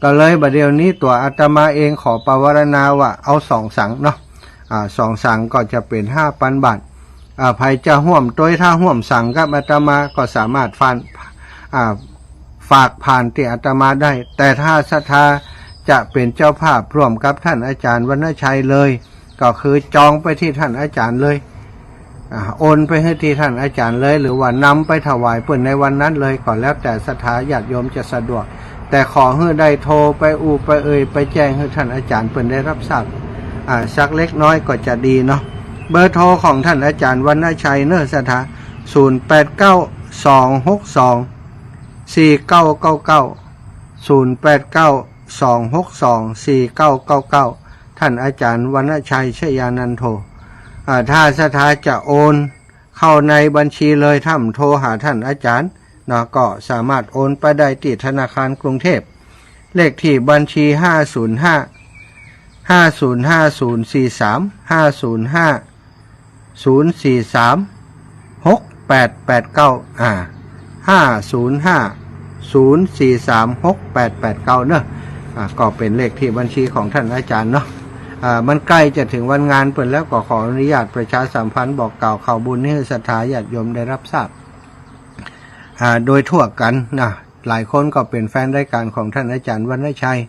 ก็เลยบ่าเดี่ยวนี้ตั๋วอาตมาเองขอปวารณาว่าเอาสองสังเนาะ อ่า สองสังก็จะเป๋นห้าปันบาท อ่า ใผจะฮ่วมตวย ถ้าฮ่วมสังกับอาตมาก็สามารถฝาก อ่า ฝากผ่านตี้อาตมาได้ แต่ถ้าศรัทธาจะเป๋นเจ้าภาพร่วมกับต้านอาจ๋ารย์วรรณชัยเลย ก็คือจองไปตี้ต้านอาจ๋ารย์เลย อ่า โอนไปหื้อตี้ต้านอาจ๋ารย์เลย หรือว่านำไปถวายเปิ้นในวันนั้นเลย ก็แล้วแต่ศรัทธาญาติโยมจะสะดวก แต่ขอหื้อได้โทรไปอู้ไปเอ่ยไปแจ้งหื้อต้านอาจ๋ารย์เปิ้นได้รับทราบ อ่า สักเล็กน้อยก็จะดีเนาะ เบอร์โทรของต้านอาจ๋ารย์วรรณชัยเนาะศรัทธา ศูนย์แปดเก้า สองหกสอง สี่เก้าเก้าเก้า ศูนย์แปดเก้า สองหกสอง สี่เก้าเก้าเก้า ต้านอาจ๋ารย์วรรณชัย ชยานันโท อ่า ถ้าศรัทธาจะโอน เข้าในบัญชีเลย ถ้าบ่โทรหาท่านอาจารย์เนาะ ก็สามารถโอนไปได้ตี้ธนาคารกรุงเทพฯ เลขที่บัญชี ห้าศูนย์ห้า ห้าศูนย์ห้า ศูนย์สี่สาม ห้าศูนย์ห้า ศูนย์สี่สาม หกแปดแปดเก้า อ่า ห้าศูนย์ห้า ศูนย์สี่สาม หกแปดแปดเก้า เนาะ อ่า ก็เป๋นเลขที่บัญชีของท่านอาจารย์เนาะ อ่า มันใก้จะเถิงวันงานเปิ้นแล้ว ก็ขออนุญาตประชาสัมพันธ์บอกกล่าวข่าวบุญหื้อศรัทธาญาติโยมได้รับทราบ อ่า โดยทั่วกั๋นนะ หลายคนก็เป๋นแฟนรายก๋านของท่านอาจารย์วรรณชัย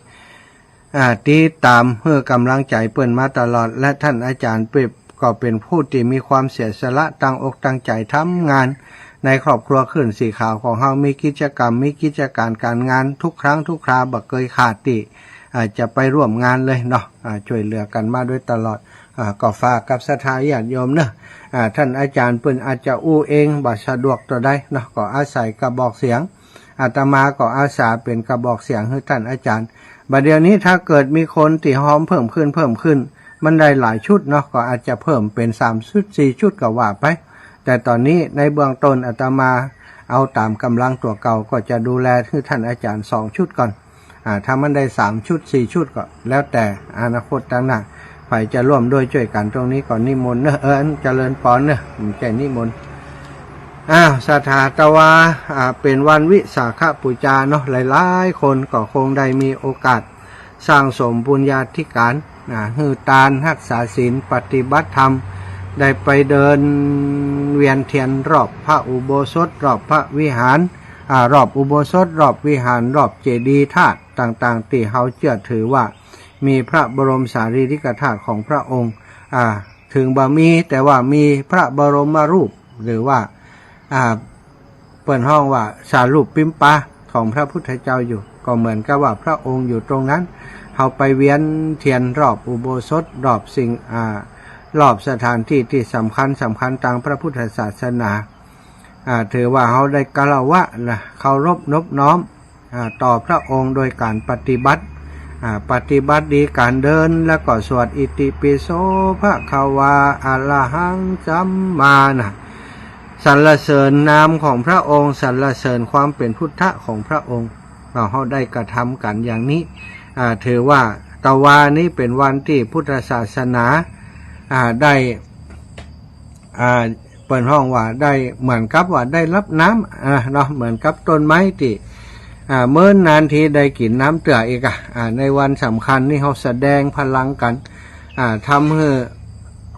อ่า ติดต๋ามหื้อก๋ำลังใจ๋เปิ้นมาตลอด และท่านอาจารย์เปิ้นก็เป๋นผู้ตี้มีความเสียสละ ตั้งอกตั้งใจ๋ทำงานในครอบครัวคลื่นสีขาวของเฮา มีกิจก๋รรม มีกิจก๋านก๋านงานทุกครั้งทุกครา บ่เกยขาดตี้ อ่า จะไปร่วมงานเลยเนาะ อ่า จ้วยเหลือกั๋นมาโดยตลอด อ่า ก็ฝากกับศรัทธาญาติโยมเนาะ อ่า ท่านอาจารย์เปิ้นอาจจะอู้เอง บ่สะดวกเต้าใดเนาะ ก็อาศัยกระบอกเสียง อาตมาก็อาสาเป๋นกระบอกเสียงหื้อท่านอาจารย์ บ่าเดี่ยวนี้ถ้าเกิดมีคนตี้ฮอมเพิ่มขึ้น เพิ่มขึ้น มันได้หลายชุดเนาะ ก็อาจจะเพิ่มเป๋นสามชุด สี่ชุดก็ว่าไป แต่ต๋อนนี้ในเบื้องต้นอาตมาเอาต๋ามก๋ำลังตั๋วเก่า ก็จะดูแลหื้อท่านอาจารย์สองชุดก่อน อ่า ถ้ามันได้สามชุด สี่ชุดก็แล้วแต่อนาคตตางหน้า ใผจะร่วมด้วยจ้วยกั๋นตรงนี้ก็นิมนต์เนาะ เออ เจริญปอนเนาะ บ่ใจ้นิมนต์ อ้าว ศรัทธา ตะวา อ่า เป๋นวันวิสาขปูจาเนาะ หลายๆ คนก็คงได้มีโอกาสสร้างสมปุญญาธิก๋าน อ่า หื้อตาน ฮักษาศีล ปฏิบัติธรรม ได้ไปเดินเวียนเตียนรอบพระอุโบสถ รอบพระวิหาร อ่า รอบอุโบสถ รอบวิหาร รอบเจดีย์ธาตุต่างๆ ตี้เฮาเจื้อถือว่ามีพระบรมสารีริกธาตุของพระองค์ อ่า เถิงบ่มี แต่ว่ามีพระบรมรูป หรือว่า อ่า เปิ้นฮ้องว่าสารูปปิมปะของพระพุทธเจ้าอยู่ ก็เหมือนกับว่าพระองค์อยู่ตรงนั้น เฮาไปเวียนเตียนรอบอุโบสถ รอบสิ่ง อ่า รอบสถานตี้ตี้สำคัญสำคัญตางพระพุทธศาสนา อ่า ถือว่าเฮาได้คารวะนะ เคารพนบน้อม อ่า ต่อพระองค์โดยก๋านปฏิบัติ อ่า ปฏิบัติดีก๋านเดิน แล้วก็สวดอิติปิโสภะคะวาอะระหังสัมมานะ สรรเสริญนามของพระองค์ สรรเสริญความเป๋นพุทธะของพระองค์ เฮาได้กระทำกั๋นอย่างนี้ อ่า ถือว่าตะวานี้เป๋นวันตี้พุทธศาสนา อ่า ได้ อ่า เปิ้นฮ้องว่าได้เหมือนกับว่าได้รับน้ำ อ่า เนาะ เหมือนกับต้นไม้ตี้ อ่า เมินนานทีได้กิ๋นน้ำเตื้ออีกอะ อ่า ในวันสำคัญนี้เฮาแสดงพลังกั๋น อ่า ทำหื้อ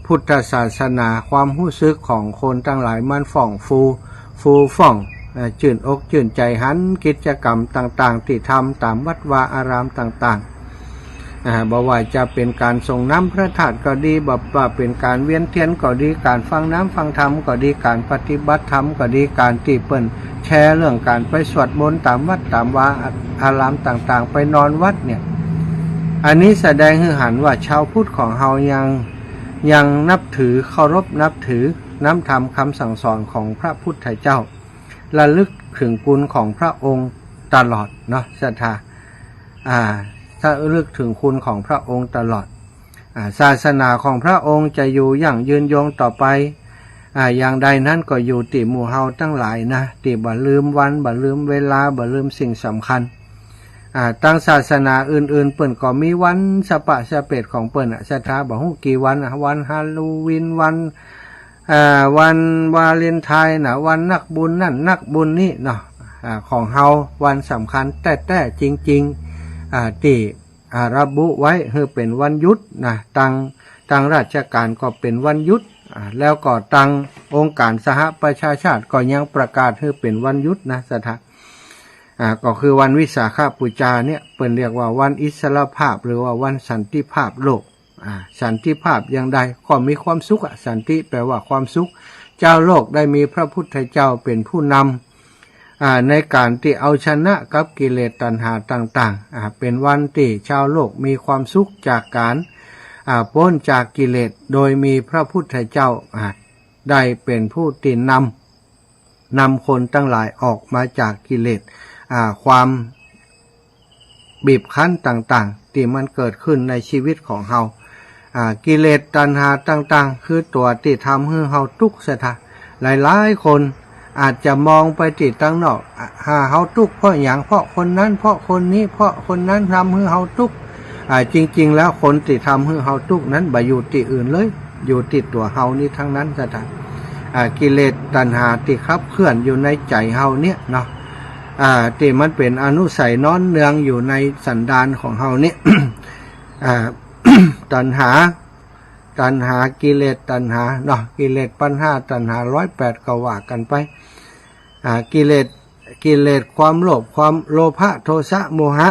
พุทธศาสนา ความฮู้สึกของคนตังหลายมันฝ่องฟู ฟูฟ่อง อ่า จื้นอกจื้นใจ๋ หันกิจก๋รรมต่างๆ ตี้ทำต๋ามวัดวาอารามต่างๆ อ่า บ่ว่าจะเป๋นก๋านส่งน้ำพระธาตุก็ดี บ่ว่าเป๋นก๋านเวียนเตียนก็ดี ก๋านฟังน้ำฟังธรรมก็ดี ก๋านปฏิบัติธรรมก็ดี ก๋านตี้เปิ้นแชร์เรื่องก๋านไปสวดมนต์ต๋ามวัดต๋ามวาอารามต่างๆ ไปนอนวัดเนี่ย อันนี้แสดงหื้อหันว่าชาวพุทธของเฮายัง ยังนับถือ เคารพนับถือน้ำธรรมคำสั่งสอนของพระพุทธเจ้า ระลึกถึงคุณของพระองค์ตลอดเนาะ ศรัทธา อ่า ระลึกถึงคุณของพระองค์ตลอด อ่า ศาสนาของพระองค์จะอยู่ยั่งยืนยงต่อไป อ่า อย่างใดนั้นก็อยู่ตี้หมู่เฮาตังหลายนะ ตี้บ่ลืมวัน บ่ลืมเวลา บ่ลืมสิ่งสำคัญ อ่า ตางศาสนาอื่นๆ เปิ้นก็มีวันสะปะสะเปดของเปิ้นอะ ศรัทธา บ่ฮู้กี่วันอะ วันฮาโลวีน วัน อ่า วันวาเลนไทน์นะ วันนักบุญนั่นนักบุญนี่เนาะ อ่า ของเฮาวันสำคัญแต๊ๆ จริงๆ อ่า ตี้ อ่า ระบุไว้หื้อเป๋นวันหยุดนะ ตาง ตางราชก๋านก็เป๋นวันหยุด อ่า แล้วก็ตางองค์ก๋านสหประชาชาติก็ยังประกาศหื้อเป๋นวันหยุดนะ ศรัทธา อ่า ก็คือวันวิสาขปูจาเนี่ย เปิ้นเรียกว่าวันอิสรภาพ หรือว่าวันสันติภาพโลก อ่า สันติภาพอย่างใดก็มีความสุขอะ สันติแปลว่าความสุข จาวโลกได้มีพระพุทธเจ้าเป๋นผู้นำ อ่า ในก๋านตี้เอาชนะกับกิเลสตัณหาต่างๆ อ่า เป๋นวันตี้จาวโลกมีความสุขจากก๋าน อ่า ป๊นจากกิเลส โดยมีพระพุทธเจ้า อ่า ได้เป๋นผู้ตี้นำ นำคนตังหลายออกมาจากกิเลส อ่า ความ บีบคั้นต่างๆ ตี้มันเกิดขึ้นในชีวิตของเฮา อ่า กิเลสตัณหาต่างๆ คือตั๋วตี้ทำหื้อเฮาตุ๊กข์ ศรัทธา หลายๆ คนอาจจะมองไปตี้ตังนอก อ่ะ หาเฮาตุ๊กข์เพราะหยัง เพราะคนนั้น เพราะคนนี้ เพราะคนนั้นทำหื้อเฮาตุ๊กข์ อ่า จริงๆ แล้วคนตี้ทำหื้อเฮาตุ๊กข์นั้นบ่อยู่ตี้อื่นเลย อยู่ตี้ตั๋วเฮานี้ตังนั้น ศรัทธา อ่า กิเลสตัณหาตี้ขับเคลื่อนอยู่ในใจ๋เฮาเนี่ยเนาะ อ่า ตี้มันเป๋นอนุสัยนอนเนืองอยู่ในสันดานของเฮาเนี่ย อ่า ตัณหา ตัณหา กิเลสตัณหาเนาะ กิเลสปัญหาตัณหาร้อยแปดก็ว่ากั๋นไป อ่า กิเลส กิเลสความโลภ ความโลภะ โทสะ โมหะ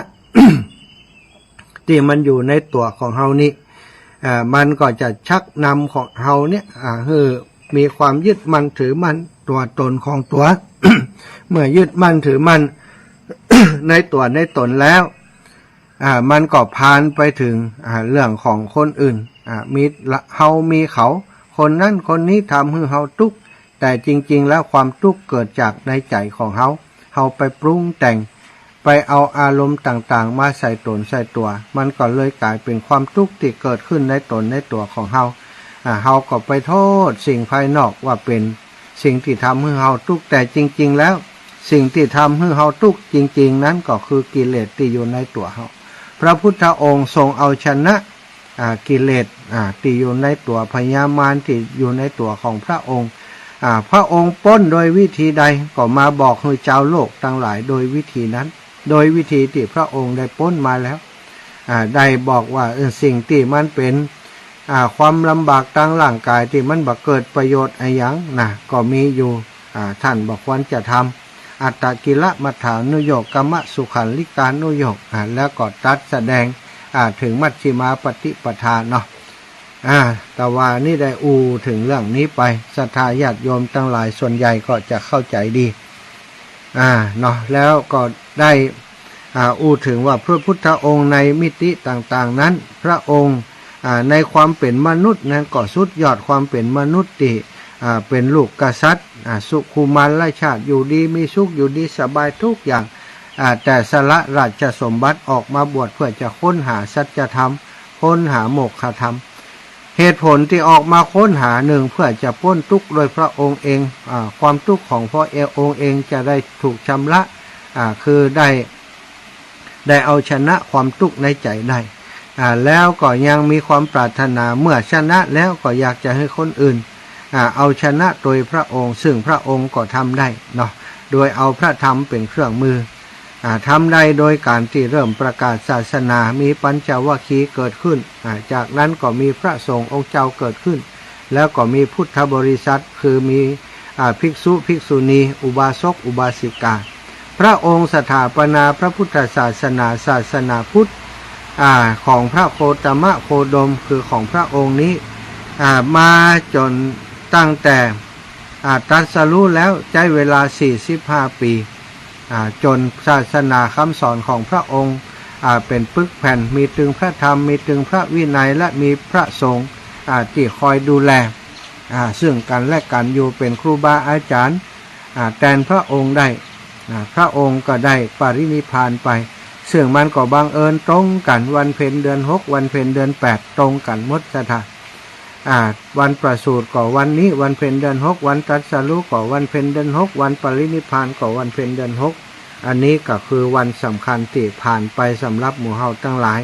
ตี้มันอยู่ในตั๋วของเฮานี้ อ่า มันก็จะชักนำของเฮาเนี่ย อ่า หื้อมีความยึดมั่นถือมั่นตั๋วต๋นของตั๋ว เมื่อยึดมั่นถือมั่น ในตั๋วในต๋นแล้ว อ่า มันก็ผ่านไปเถิง อ่า เรื่องของคนอื่น อ่า มีละ เฮามีเขา คนนั้นคนนี้ทำหื้อเฮาตุ๊กข์ แต่จริงๆ แล้วความตุ๊กข์เกิดจากในใจ๋ของเฮา เฮาไปปรุงแต่ง ไปเอาอารมณ์ต่างๆ มาใส่ต๋นใส่ตั๋ว มันก็เลยก๋ายเป๋นความตุ๊กข์ตี้เกิดขึ้นในต๋นในตั๋วของเฮา อ่า เฮาก็ไปโต้ษสิ่งภายนอกว่าเป๋นสิ่งตี้ทำหื้อเฮาตุ๊กข์ แต่จริงๆ แล้ว สิ่งตี้ทำหื้อเฮาตุ๊กข์จริงๆ นั้นก็คือกิเลสตี้อยู่ในตั๋วเฮา พระพุทธองค์ทรงเอาชนะ อ่า กิเลส อ่า ตี้อยู่ในตั๋ว พยามารตี้อยู่ในตั๋วของพระองค์ อ่า พระองค์ป๊นโดยวิธีใด ก็มาบอกหื้อจาวโลกตังหลายโดยวิธีนั้น โดยวิธีตี้พระองค์ได้ป๊นมาแล้ว อ่า ได้บอกว่า เออ สิ่งตี้มันเป๋น อ่า ความลำบากตางร่างก๋ายตี้มันบ่เกิดประโยชน์อะหยังนะ ก็มีอยู่ อ่า ต้านบ่ควรจะทำ อัตตกิลมัฏฐานุโยค กมสุขัลลิกานุโยค อ่า แล้วก็ตรัสแสดง อ่า เถิงมัชฌิมาปฏิปทาเนาะ อ่า แต่ว่านี้ได้อู้เถิงเรื่องนี้ไป ศรัทธาญาติโยมตังหลายส่วนใหญ่ก็จะเข้าใจ๋ดี อ่า เนาะ แล้วก็ได้ อ่า อู้เถิงว่าพระพุทธองค์ในมิติต่างๆ นั้น พระองค์ อ่า ในความเป๋นมนุษย์นั้นก็สุดยอดความเป๋นมนุษย์ตี้ อ่า เป๋นลูกกษัตริย์ อ่า สุขุมารชาติ อยู่ดีมีสุข อยู่ดีสบายทุกอย่าง อ่า แต่สละราชสมบัติออกมาบวชเพื่อจะค้นหาสัจธรรม ค้นหาโมกขธรรม เหตุผลตี้ออกมาค้นหา นึ่ง เพื่อจะป๊นตุ๊กข์โดยพระองค์เอง อ่า ความตุ๊กข์ของพระองค์เองจะได้ถูกชำระ อ่า คือได้ ได้เอาชนะความตุ๊กข์ในใจ๋ได้ อ่า แล้วก็ยังมีความปรารถนา เมื่อชนะแล้วก็อยากจะหื้อคนอื่น อ่า เอาชนะโตยพระองค์ ซึ่งพระองค์ก็ทำได้เนาะ โดยเอาพระธรรมเป๋นเครื่องมือ อ่า ทำได้โดยก๋านตี้เริ่มประกาศศาสนา มีปัญจวัคคีย์เกิดขึ้น อ่า จากนั้นก็มีพระสงฆ์องค์เจ้าเกิดขึ้น แล้วก็มีพุทธบริษัท คือมี อ่า ภิกษุ ภิกษุณี อุบาสก อุบาสิกา พระองค์สถาปนาพระพุทธศาสนา ศาสนาพุทธ อ่า ของพระโคตมะโคดม คือของพระองค์นี้ อ่า มาจ๋นตั้งแต่ อ่า ตรัสรู้แล้วใจ๊เวลาสี่สิบห้าปี๋ อ่า จ๋นศาสนาคำสอนของพระองค์ อ่า เป๋นปึกแผ่น มีตึงพระธรรม มีตึงพระวินัย และมีพระสงฆ์ อ่า ตี้คอยดูแล อ่า ซึ่งกั๋นและกั๋นอยู่ เป๋นครูบาอาจ๋ารย์ อ่า แตนพระองค์ได้ อ่า พระองค์ก็ได้ปรินิพพานไป ซึ่งมันก็บังเอิญตรงกั๋นวันเพ็ญเดือนหก วันเพ็ญเดือนแปด ตรงกั๋นหมด ศรัทธา อ่า วันประสูติก็วันนี้ วันเพ็ญเดือนหก วันตรัสรู้ก็วันเพ็ญเดือนหก วันปรินิพพานก็วันเพ็ญเดือนหก อันนี้ก็คือวันสำคัญตี้ผ่านไปสำหรับหมู่เฮาตังหลาย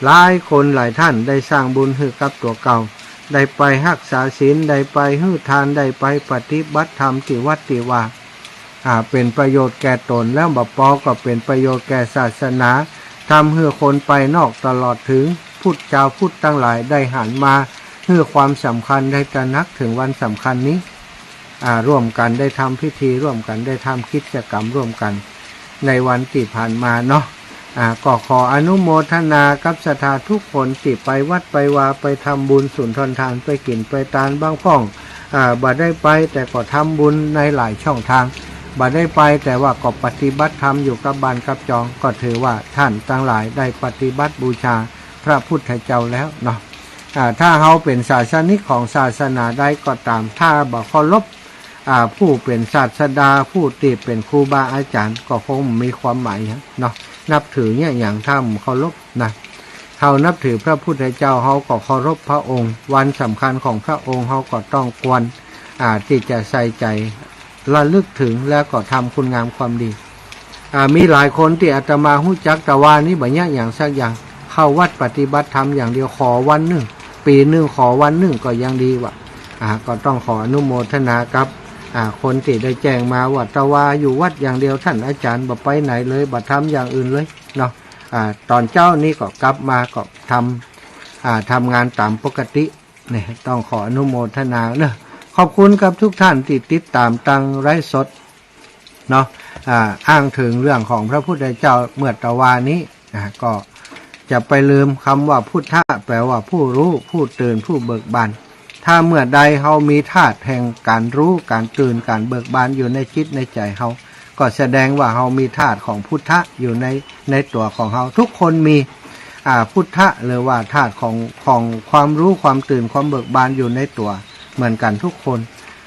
หลายคนหลายต้านได้สร้างบุญหื้อกับตั๋วเก่า ได้ไปฮักษาศีล ได้ไปหื้อทาน ได้ไปปฏิบัติธรรมตี้วัดตี้วา อ่า เป๋นประโยชน์แก่ต๋น แล้วบ่ปอก็เป๋นประโยชน์แก่ศาสนา ทำหื้อคนไปนอกตลอดเถิงพุทธ จาวพุทธตังหลายได้หันมาหื้อความสำคัญ ได้ตระหนักเถิงวันสำคัญนี้ อ่า ร่วมกั๋นได้ทำพิธี ร่วมกั๋นได้ทำกิจกรรมร่วมกั๋น ในวันตี้ผ่านมาเนาะ อ่า ก็ขออนุโมทนากับศรัทธาทุกคนตี้ไปวัดไปวา ไปทำบุญสุนทรทาน ไปกิ๋นไปตาน บางพ่อง อ่า บ่ได้ไปแต่ก็ทำบุญในหลายช่องทาง บ่ได้ไปแต่ว่าก็ปฏิบัติธรรมอยู่กับบ้านกับจอง ก็ถือว่าต้านตังหลายได้ปฏิบัติบูชาพระพุทธเจ้าแล้วเนาะ อ่า ถ้าเฮาเป๋นศาสนิกของศาสนาใดก็ต๋าม ถ้าบ่เคารพ อ่า ผู้เป๋นศาสดา ผู้ตี้เป๋นครูบาอาจ๋ารย์ ก็คงบ่มีความหมายหยังเนาะ นับถือเยียะหยังถ้าบ่เคารพนะ เฮานับถือพระพุทธเจ้า เฮาก็เคารพพระองค์ วันสำคัญของพระองค์ เฮาก็ต้องควร อ่า ตี้จะใส่ใจ๋ระลึกเถิง แล้วก็ทำคุณงามความดี อ่า มีหลายคนตี้อาตมาฮู้จัก ตะวานี้บ่ยะหยังสักอย่าง เข้าวัดปฏิบัติธรรมอย่างเดียว ขอวันนึ่ง ปี๋นึ่งขอวันนึ่งก็ยังดีวะ อ่า ก็ต้องขออนุโมทนากับ อ่า คนตี้ได้แจ้งมาว่า ตะวาอยู่วัดอย่างเดียว ต้านอาจ๋ารย์บ่ไปไหนเลย บ่ทำอย่างอื่นเลยเนาะ อ่า ต๋อนเจ๊านี้ก็กลับมาก็ทำ อ่า ทำงานต๋ามปกติ เนี่ย ต้องขออนุโมทนาเนาะ ขอบคุณกับทุกท่านตี้ติดต๋ามตางไลฟ์สดเนาะ อ่า อ้างเถิงเรื่องของพระพุทธเจ้าเมื่อตะวานี้ อ่า ก็จะไปลืมกำว่าพุทธะ แปลว่าผู้ฮู้ ผู้ตื่น ผู้เบิกบาน ถ้าเมื่อใดเฮามีธาตุแห่งก๋านฮู้ ก๋านตื่น ก๋านเบิกบานอยู่ในจิตในใจ๋เฮา ก็แสดงว่าเฮามีธาตุของพุทธะอยู่ใน ในตั๋วของเฮา ทุกคนมี อ่า พุทธะ หรือว่าธาตุของ ของความฮู้ ความตื่น ความเบิกบานอยู่ในตั๋วเหมือนกั๋นทุกคน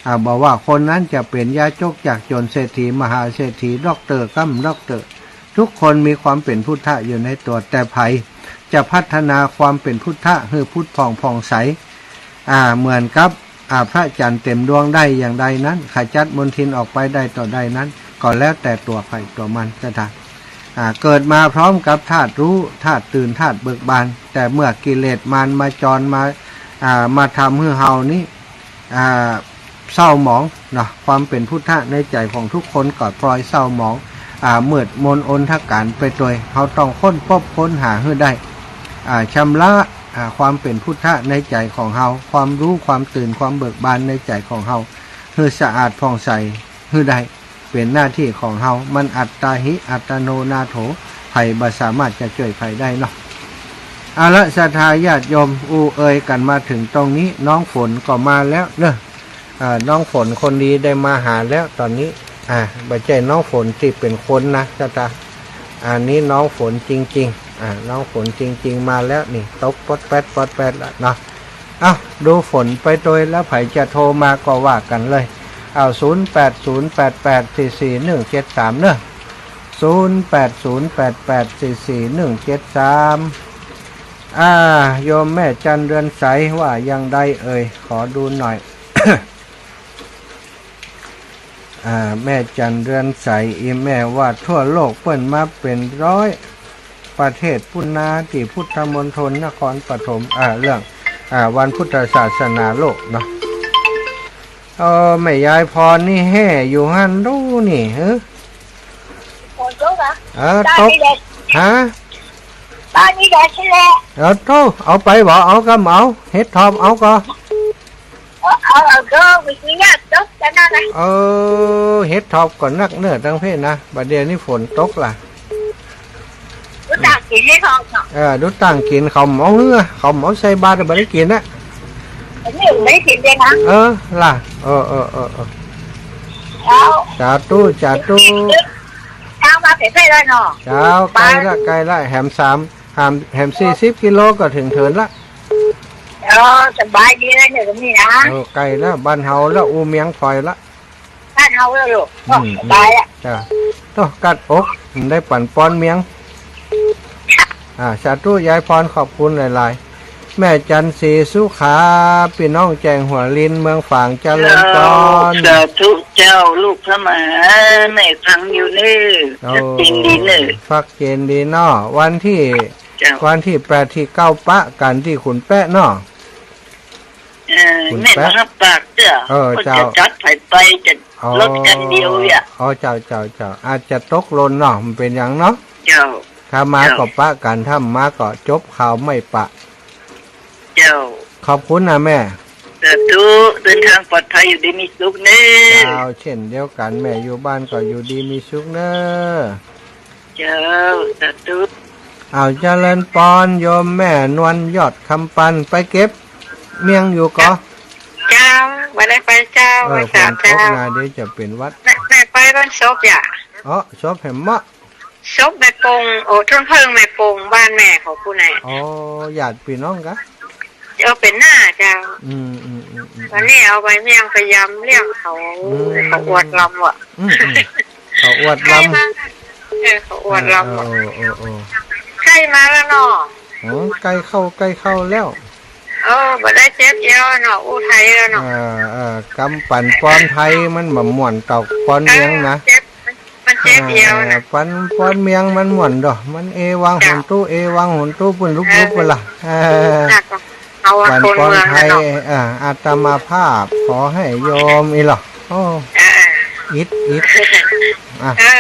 อ่า บ่ว่าคนนั้นจะเป๋นยากจน ยากจน เศรษฐี มหาเศรษฐี ด็อกเตอร์ ก้ำด็อกเตอร์ ทุกคนมีความเป๋นพุทธะอยู่ในตั๋ว แต่ใผจะพัฒนาความเป๋นพุทธะหื้อผุดผ่องผ่องใส อ่า เหมือนกับ อ่า พระจั๋นทร์เต๋มดวงได้อย่างใดนั้น ขจัดมลทินออกไปได้เต้าใดนั้น ก็แล้วแต่ตั๋วใผตั๋วมัน ศรัทธา อ่า เกิดมาพร้อมกับธาตุฮู้ ธาตุตื่น ธาตุเบิกบาน แต่เมื่อกิเลสมารมาจรมา อ่า มาทำหื้อเฮานี้ อ่า เศร้าหมองเนาะ ความเป๋นพุทธะในใจ๋ของทุกคนก็ปล่อยเศร้าหมอง อ่า มืดมนอนทการไปตวย เฮาต้องค้นพบค้นหาหื้อได้ อ่า ชำระ อ่า ความเป๋นพุทธะในใจ๋ของเฮา ความฮู้ ความตื่น ความเบิกบานในใจ๋ของเฮา หื้อสะอาดผ่องใสหื้อได้ เป๋นหน้าตี้ของเฮา มันอัตตาหิ อัตโนนาโถ ใผบ่สามารถจะจ้วยใผได้เนาะ เอาละ ศรัทธาญาติโยม อู้เอ่ยกั๋นมาเถิงตรงนี้ น้องฝนก็มาแล้วเนาะ อ่า น้องฝนคนดีได้มาหาแล้วต๋อนนี้ อ่า บ่ใจ้น้องฝนตี้เป๋นคนนะ ศรัทธา อันนี้น้องฝนจริงๆ อ่า น้องฝนจริงๆ มาแล้วนี่ ตกป๊อดแป๊ดป๊อดแป๊ดละเนาะ เอ้า ดูฝนไปตวย แล้วใผจะโทรมาก็ว่ากั๋นเลย เอา ศูนย์แปดศูนย์แปดแปดสี่สี่หนึ่งเจ็ดสาม เนาะ ศูนย์แปดศูนย์แปดแปดสี่สี่หนึ่งเจ็ดสาม อ่า โยมแม่จันเรือนใสว่าอย่างใดเอ่ย ขอดูหน่อย อ่า แม่จันเรือนใส อี่แม่ว่าทั่วโลกเปิ้นมาเป๋นร้อยประเทศปู้นนา ตี้พุทธมณฑลนครปฐม อ่า เรื่อง อ่า วันพุทธศาสนาโลกเนาะ เออ แม่ยายพรนี่แฮ่อยู่หั้นดูนี่ เฮ้อ ฝนตกเหรอ เออ ตก ฮะ บ้านนี้แดดใช่แหละ เออ โธ่ เอาไปบ่ เอากำเอา เห็ดถอบเอาก่อ เอา เอา เอา เออ เห็ดถอบก่อนักเนาะ ตังเพศนะ บ่าเดี่ยวนี้ฝนตกละ ดูต่างกิ๋นเห็ดถอบเนาะ เออ ดูต่างกิ๋น เขาบ่เอาหื้อ เขาบ่เอาใส่บาตร บ่ได้กิ๋นนะ อันนี้บ่ได้กิ๋นเลยนะ เออ ล่ะ เออ เออ เออ เออ เจ้า สาธุ สาธุ เจ้า มาเป๋นไปแล้วเนาะ เจ้า ใก้ละ ใก้ละ แหมสาม แหม แหมสี่สิบกิโลก็เถิงเถินละ เออ สบายดีแล้วเนี่ยตรงนี้นะ เออ ใก้แล้ว บ้านเฮาแล้ว อู้เมียงถอยละ บ้านเฮาแล้วลูก อืม สบายละ จ้ะ โธ่ กัดอก ได้ปั๋นปอนเมียง อ่า สาธุ ยายพร ขอบคุณหลายๆ แม่จันทร์ศรีสุขา ปี้น้องแจ้งหัวลิน เมืองฝาง เจริญพร เจ้า สาธุเจ้า ลูกพระมหา แม่ฟังอยู่เน้อ โอ้ ชัดเจนดีเน้อ ชัดเจนดีเนาะ วันตี้ เจ้า วันตี้แปดตี้เก้าปะกั๋นตี้ขุนแป๊ะเนาะ เออ ขุนแป๊ะ แม่มาฮับปากเตื้อ เออ ก็ เจ้า จะจัดไผไป จะ อ๋อ รถคันเดียวเนี่ย อ๋อ เจ้า เจ้า เจ้า อาจจะตกหล่นเนาะ บ่เป๋นหยังเนาะ เจ้า ถ้ามา เจ้า ก็ปะกั๋น ถ้าบ่มาก็จบข่าวไม่ปะ เจ้า ขอบคุณนะแม่ สาธุ เดินทางปลอดภัย อยู่ดีมีสุขเน้อ เจ้า เช่นเดียวกั๋น แม่อยู่บ้านก็อยู่ดีมีสุขเน้อ เจ้า สาธุ อ้าว เจริญปอน โยมแม่นวลยอดคำปัน ไปเก็บเมียงอยู่ก่อ เจ้า บ่ได้ไปเจ้า เออ วันเสาร์ ฝนตก เจ้า นะ เดี๋ยวจะเป๋นหวัด แม่ แม่ไปวันศพอย่า อ๋อ ศพแหมเมาะ ศพแม่ปง โอ้ ต้นเพิ่งแม่ปง บ้านแม่ของผู้ไหน อ๋อ ญาติพี่น้องกะ เออ เป๋นน้าเจ้า อืม อืม อืม อืม วันนี้เอาใบเมี่ยงไปยำเลี้ยงเขา อืม เขาอวดลำว่ะ อืม อืม เขาอวดลำ ใกล้มา เออ เขาอวดลำว่ะ เออ เออ เออ เออ ใกล้มาแล้วเนาะ อ๋อ ใกล้เข้า ใกล้เข้าแล้ว เออ บ่ได้เจ็บเอวเนาะ อู้ไทยแล้วเนาะ เออ เออ กำปั่นปอนไทยมันบ่ม่วนเต้าปอนเมียงนะ เออ เจ็บ มันเจ็บเอวนะ เออ ปอน ปอนเมียงมันม่วนดอก มันเอวัง เจ้า โหนตุ เอวังโหนตุ ปุ้นลุกๆ ไปละ เออ น่าจะเอาว่า ปั่นปอนไทย คนเมืองนะเนาะ เออ อาตมาภาพขอให้โยมอีหลอ โอ้ เออ อิด อิด อ่ะ เออ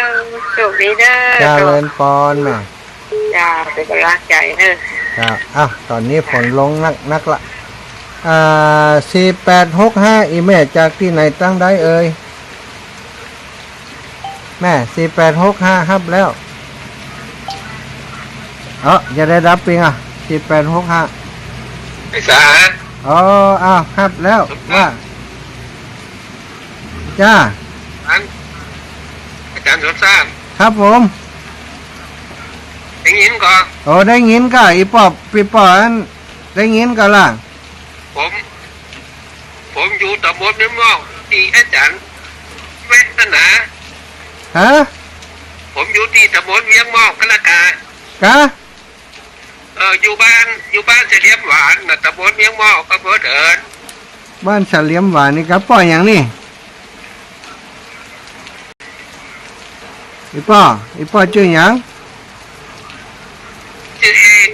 โชคดีเด้อ เจริญปอนแม่ จ้า เป๋นก๋ำลังใจ๋เด้อ ครับ อ้าว ต๋อนนี้ฝนลงนักๆ ละ อ่า สี่แปดหกห้า อี่แม่จากตี้ไหนตังใดเอ่ย แม่ สี่แปดหกห้า ฮับแล้ว เอ้อ จะได้ฮับเปียงอ่ะ สี่แปดหกห้า ไอ้สา อ๋อ อ้าว ฮับแล้ว ว่า จ้า อัน อาจ๋ารย์สมศักดิ์ ครับผม ได้ยินก่อ โอ้ ได้ยินก่อ อี่ป้อ อี่ป้ออัน ได้ยินก่อละ ผม ผมอยู่ต๋ำบลเวียงมอก ตี้อาจ๋ารย์แวะนั่นนะ ฮะ ผมอยู่ตี้ต๋ำบลเวียงมอก กะละกะ กะ เออ อยู่บ้าน อยู่บ้านเสลียมหวานน่ะ ต๋ำบลเวียงมอก อำเภอเถิน บ้านเสลียมหวานนี่กะ ป้อหยังนี่ อี่ป้อ อี่ป้อจื้อหยัง จื้อเอก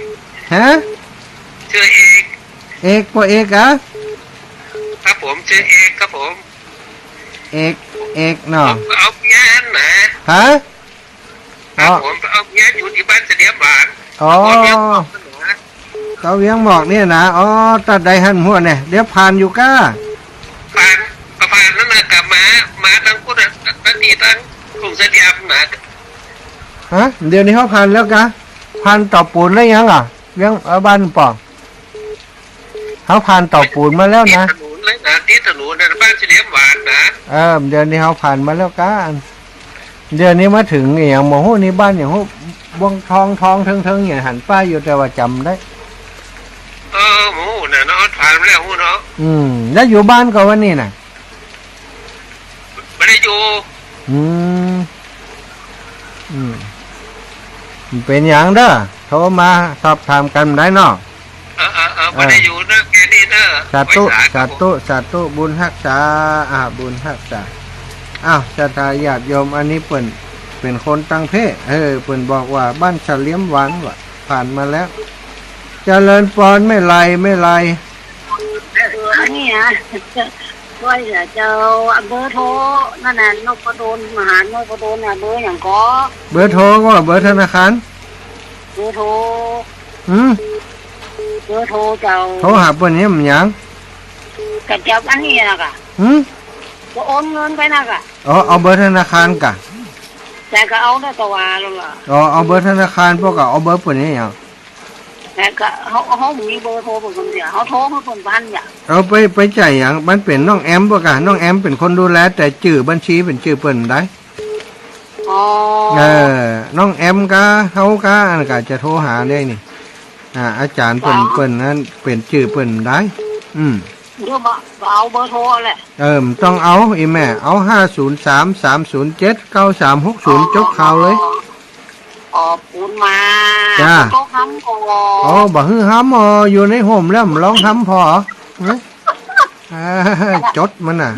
ฮะ จื้อเอก เอก ป้อเอกอะ ครับผม จื้อเอกครับผม เอก เอกเนาะ ผมเอาเมียนะ ฮะ ครับ อ๋อ ผมเอาเมียอยู่ตี้บ้านเสลียมหวาน อ๋อ ต๋ำบลเวียงมอกนะ ต๋ำบลเวียงมอกเนี่ยนะ อ๋อ ตัดใดหันหัวเนี่ย เดี๋ยวผ่านอยู่ก้า ผ่าน ก็ผ่านนั่นน่ะ กลับมา มาตังพุ้นน่ะ ตังตี้ตังกรุงเสลียมนะ ฮะ เดี๋ยวนี้เฮาผ่านแล้วกะ ผ่านเตาปูนแล้วยังอ่ะ เวียง เอ่อ บ้านป้อ เฮาผ่านเตาปูนมาแล้วนะ ติดถนนเลยนะ ติดถนนนะ บ้านเสลียมหวานนะ เออ เดี๋ยวนี้เฮาผ่านมาแล้วกะ เดี๋ยวนี้มาเถิงอี่หยังบ่ฮู้นี่ บ้านหยังฮู้ บวงทอง ทองเถิงๆ หยังหันป้ายอยู่ แต่ว่าจ๋ำได้ เออ บ่ฮู้น่ะเนาะ ผ่านมาแล้วฮู้เนาะ อืม แล้วอยู่บ้านก่อวันนี้น่ะ บ่ได้อยู่ อืม อืม เป๋นหยังเด้อ โทรมาสอบถามกั๋นได้เนาะ เออ เออ เออ เออ บ่ได้อยู่เนาะ แค่นี้เนาะ สาธุ ไหว้สาครับผม สาธุ สาธุ บุญฮักษา อ่า บุญฮักษา อ้าว ศรัทธาญาติโยม อันนี้เปิ้น เป๋นคนต่างประเทศ เออ เปิ้นบอกว่าบ้านเสลียมหวานว่ะ ผ่านมาแล้ว เจริญปอน แม่ไล แม่ไล เออ อันนี้นะ ว่าจะเอาเบอร์โทรนั่นน่ะ นพดล มหานพดลน่ะ เบอร์หยังก่อ เบอร์โทรก่อ เบอร์ธนาคาร เบอร์โทร หืม เบอร์โทรเจ้า โทรหาเปิ้นนี่มันหยัง กะจะอันนี้น่ะกะ หืม จะโอนเงินไปน่ะกะ อ๋อ เอาเบอร์ธนาคารกะ แต่ก็เอาได้ตะวาแล้วล่ะ อ๋อ เอาเบอร์ธนาคาร ป้อก็เอาเบอร์เปิ้นนี่หยัง แต่ก็เฮา เฮาบ่มีเบอร์โทรเปิ้นคนเดียว เฮาโทรให้เปิ้นพันอย่าง เอาไป ไปจ่ายหยัง มันเป๋นน้องแอมป้อกะ น้องแอมเป๋นคนดูแล แต่จื้อบัญชีเป๋นจื้อเปิ้นได้ อ๋อ เออ น้องแอมกะ เฮากะ อันกะจะโทรหาได้นี่ อ่า อาจ๋ารย์เปิ้น เจ้า เปิ้นนั้นเป๋นจื้อเปิ้นได้ อืม เดี๋ยวบ่ บ่เอาเบอร์โทรแหละ เออ บ่ต้องเอา อี่แม่ เอา ห้าศูนย์สาม สามศูนย์เจ็ด เก้าสามหกศูนย์ อ๋อ จบข่าวเลย ขอบคุณมาก จ้า บ่ต้องทำก่อ อ๋อ บ่หื้อทำ อ๋อ อยู่ในฮ่มแล้ว บ่ต้องทำผ่อ เอ๊ะ อ่า จดมันน่ะ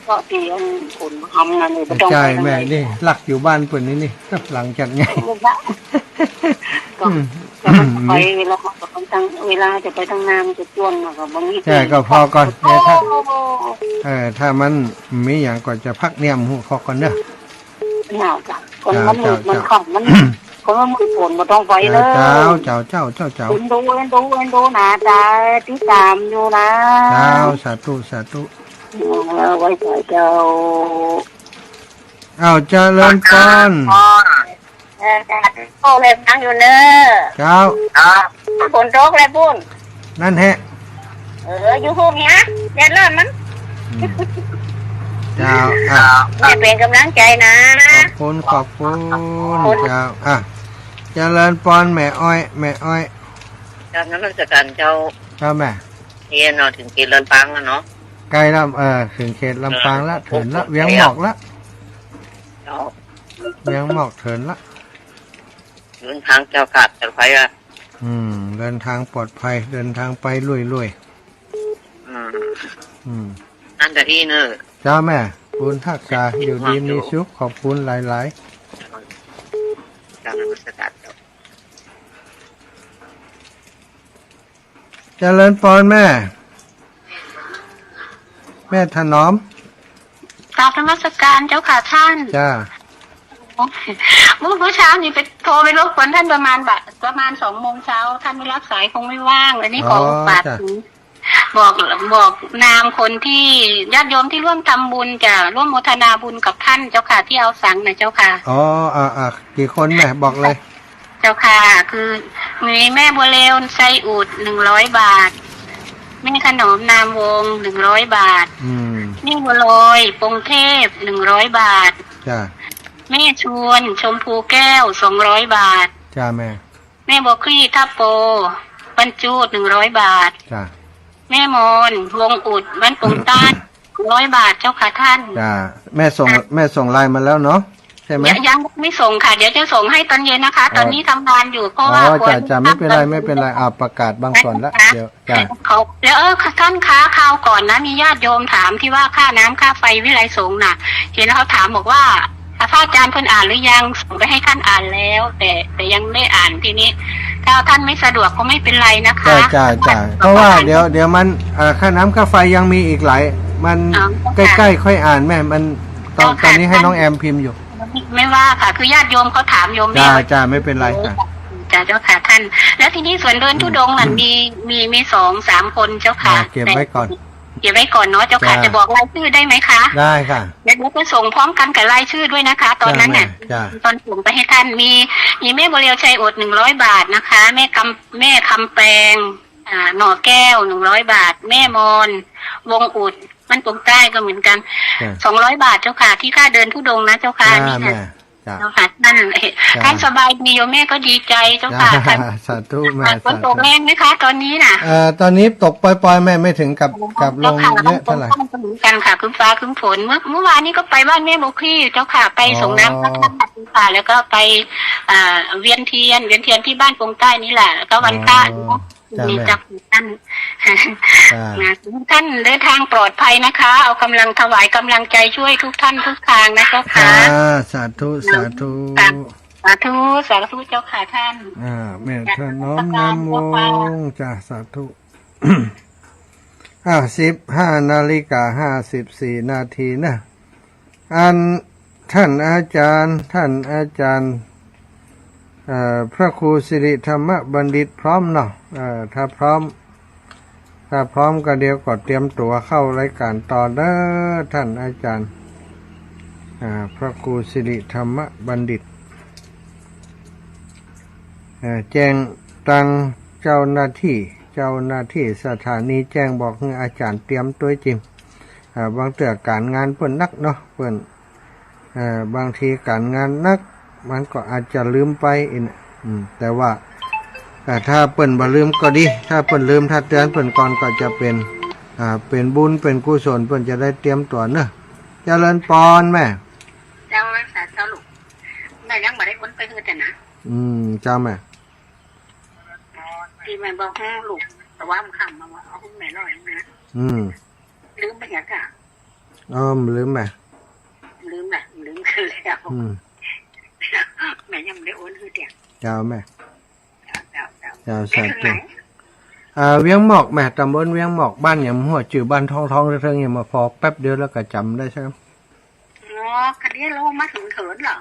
ก็เตรียมคนทำนะนี่ บ่ต้องไป ใช่ ทาง แม่ ไหน นี่ ลักอยู่บ้านเปิ้นนี่ นี่ หลังจากไง ก็ อืม ก็ไป เวลาจะไปทาง เวลาจะไปทางนามันจะจวนน่ะ ก็บ่มี ใช่ ก็ผ่อก่อน เดี๋ยวถ้า โอ้ เออ ถ้ามันมีหยังก็จะพักเนียมฮู้ ผ่อก่อนเนาะ หนาวจ้ะ คนมันมืด เจ้า มัน เจ้า ค่ำ มัน คนมันมืดฝนบ่ต้องไปเลย เจ้า เจ้า เจ้า เจ้า เจ้า เอ็นดู เอ็นดู เอ็นดูนะ ตาติดตามอยู่นะ เจ้า สาธุ สาธุ เออ ไหว้สาเจ้า อ้าว เจริญปอน เออ จ้ะ โอ้ แม่ฟังอยู่เน้อ เจ้า ฝนตกแล้วปุ้น นั่นแหละ เออ อยู่ฮู้เหีย แดดร้อนมัน อืม เจ้า อ่ะ แม่เป๋นก๋ำลังใจ๋นะ ขอบคุณ ขอบคุณ เจ้า อ่ะ เจริญปอน แม่อ้อย แม่อ้อย กราบนมัสก๋ารเจ้า เจ้าแม่ เฮียเนาะ เถิงเขตลำปางแล้วเนาะ ใก้แล้ว เออ เถิงเขตลำปางละ เออ เถิงละ เวียงหมอกละ เจ้า เวียงหมอกเถิงละ เดินทางเจ้ากราบเจ้าไปอ่ะ อืม เดินทางปลอดภัย เดินทางไปรวยๆ อืม อืม อั้นกะอี้เน่อ เจ้าแม่ บุญฮักษา อยู่ดีมีสุข ขอบคุณหลายๆ กราบนมัสการครับ เจริญปอนแม่ แม่ถนอม กราบนมัสการเจ้าค่ะท่าน จ้า เมื่อ เมื่อเช้านี้ไปโทรไปรบกวนท่านประมาณบ่าย ประมาณสองโมงเช้า ท่านไม่รับสาย คงไม่ว่าง อันนี้ขอ อ๋อ โอกาส จ้ะ ถึง บอก บอกนามคนที่ ญาติโยมที่ร่วมทำบุญ จะร่วมโมทนาบุญกับท่านเจ้าค่ะ ที่เอาสังนะเจ้าค่ะ อ๋อ อ่า อ่า กี่คนแม่ บอกเลย เจ้าค่ะ คือมีแม่บัวเร็ว ไซอุด หนึ่งร้อยบาท แม่ถนอม นามวงศ์ หนึ่งร้อยบาท อืม แม่บัวลอย ปงเทพ หนึ่งร้อยบาท จ้ะ แม่ชวน ชมพูแก้ว สองร้อยบาท จ้ะแม่ แม่บัวคลี่ ทับโป บ้านจูด หนึ่งร้อยบาท จ้ะ แม่มอน วงอุด บ้านปงใต้ ร้อยบาทเจ้าค่ะท่าน จ้ะ แม่ส่ง ค่ะ แม่ส่งไลน์มาแล้วเนาะ ใช่ไหม ยัง ยังไม่ส่งค่ะ เดี๋ยวจะส่งให้ตอนเย็นนะคะ อ๋อ ตอนนี้ทำงานอยู่ เพราะว่า อ๋อ จ้ะ ฝน จ้ะ ไม่เป็นไร ไม่เป็นไร อ่า ประกาศบางส่วนละ นะคะ เดี๋ยว จ้ะ เขา แล้ว เออ ท่านคะ คราวก่อนนะ มีญาติโยมถามที่ว่าค่าน้ำค่าไฟวิไลสงฆ์น่ะ เห็นเขาถามบอกว่า พระอาจารย์เพิ่นอ่านหรือยัง ส่งไปให้ท่านอ่านแล้ว แต่ แต่ยังไม่อ่านทีนี้ ถ้าท่านไม่สะดวกก็ไม่เป็นไรนะคะ จ้ะ จ้ะ จ้ะ เพราะว่าเดี๋ยว เดี๋ยวมัน เอ่อ ค่าน้ำค่าไฟยังมีอีกหลาย มัน อ๋อ ค่ะ ใกล้ๆ ค่อยอ่านแม่ มัน ตอน เจ้าค่ะ ตอนนี้ให้น้องแอมพิมพ์อยู่ ไม่ ไม่ว่าค่ะ คือญาติโยมเขาถามโยมแม่ จ้ะ จ้ะ ไม่เป็นไรค่ะ จ้ะ เจ้าค่ะท่าน แล้วทีนี้ส่วนเดินธุดงค์น่ะ อืม มี มี มีสองสามคนเจ้าค่ะ อ่า เก็บไว้ก่อน เก็บไว้ก่อนเนาะเจ้าค่ะ จ้ะ จะบอกรายชื่อได้ไหมคะ ได้ค่ะ เดี๋ยว เดี๋ยวจะส่งพร้อมกันกับรายชื่อด้วยนะคะ ตอนนั้นน่ะ จ้ะแม่ จ้ะ ตอนส่งไปให้ท่าน มี มีแม่บัวเรียวชัยอด หนึ่งร้อยบาทนะคะ แม่กำ แม่คำแปง อ่า หน่อแก้ว หนึ่งร้อยบาท แม่มอน วงอุด บ้านปงใต้ก็เหมือนกัน จ้ะ สองร้อยบาทเจ้าค่ะ ที่ค่าเดินธุดงค์นะเจ้าค่ะ จ้ะ นี่ค่ะ แม่ จ้ะ เจ้าค่ะ นั่นแหละ จ้ะ ท่านสบายดีโยมแม่ก็ดีใจเจ้าค่ะ จ้ะ ท่าน สาธุแม่ อ่า ฝนตก สาธุ แรงไหมคะตอนนี้น่ะ เอ่อ ตอนนี้ตกปล่อยๆ แม่ ไม่ถึงกับ อ๋อ กับลง เจ้าค่ะ เยอะเท่าไหร่ บ้านปงใต้ก็เหมือนกันค่ะ ครึ้มฟ้าครึ้มฝน เมื่อ เมื่อวานนี้ก็ไปบ้านแม่บัวคลี่เจ้าค่ะ ไป อ๋อ ส่งน้ำพระธาตุเจ้าค่ะ แล้วก็ไป อ่า เวียนเทียน เวียนเทียนที่บ้านปงใต้นี่แหละ แล้วก็วันพระ อ๋อ เนาะ จ้ะ มี แม่ จากท่าน จ้ะ นะ ท่านเดินทางปลอดภัยนะคะ เอากำลังถวายกำลังใจช่วยทุกท่านทุกทางนะเจ้าค่ะ ค่ะ สาธุ สาธุ ค่ะ สาธุ สาธุเจ้าค่ะท่าน อ่า แม่ถนอม นามวงศ์ จ้ะ สาธุ อ่า สิบห้านาฬิกาห้าสิบสี่นาทีนะ อันท่านอาจารย์ ท่านอาจารย์ เอ่อ พระครูสิริธรรมบัณฑิตพร้อมเนาะ เอ่อ ถ้าพร้อม ถ้าพร้อมก็เดี๋ยวก็เตรียมตั๋วเข้ารายการต่อเด้อ ท่านอาจารย์ อ่า พระครูสิริธรรมบัณฑิต เอ่อ แจ้งตังเจ้าหน้าตี้ เจ้าหน้าตี้สถานีแจ้งบอกหื้ออาจ๋ารย์เตรียมตวยจริง อ่า บางเตื้อก๋านงานเปิ้นนักเนาะ เปิ้น เอ่อ บางทีก๋านงานนัก มันก็อาจจะลืมไปอิ้น อืม แต่ว่า อ่า ถ้าเปิ้นบ่ลืมก็ดี ถ้าเปิ้นลืม ถ้าเตื๋อนเปิ้นก่อนก็จะเป๋น อ่า เป๋นบุญ เป๋นกุศล เปิ้นจะได้เตรียมตั๋วเนาะ เจริญปอนแม่ เจ้า สาธุลูก แม่ยังบ่ได้โอนไปหื้อเตื้อนะ อืม เจ้าแม่ ตี้แม่บอกหื้อลูก แต่ว่ามันคำมาว่าเอาหื้อแม่ร้อยนะ อืม ลืมไปยังกะ อ๋อ ลืมแม่ ลืมแหละ ลืมกันแล้ว อืม แม่ยังบ่ได้โอนหื้อเตื้อ เจ้าแม่ เจ้า เจ้า เจ้า เจ้า แม่ สาธุ เวียงไหน อ่า เวียงหมอกแม่ ต๋ำบลเวียงหมอก บ้านหยังบ่ฮู้ จื้อบ้านท้องๆ เทิงๆ หยังบ่ พอแป๊บเดียวแล้วก็จ๋ำได้ใช่ไหม อ๋อ คันนี้เรามาเถิงเถินเหรอ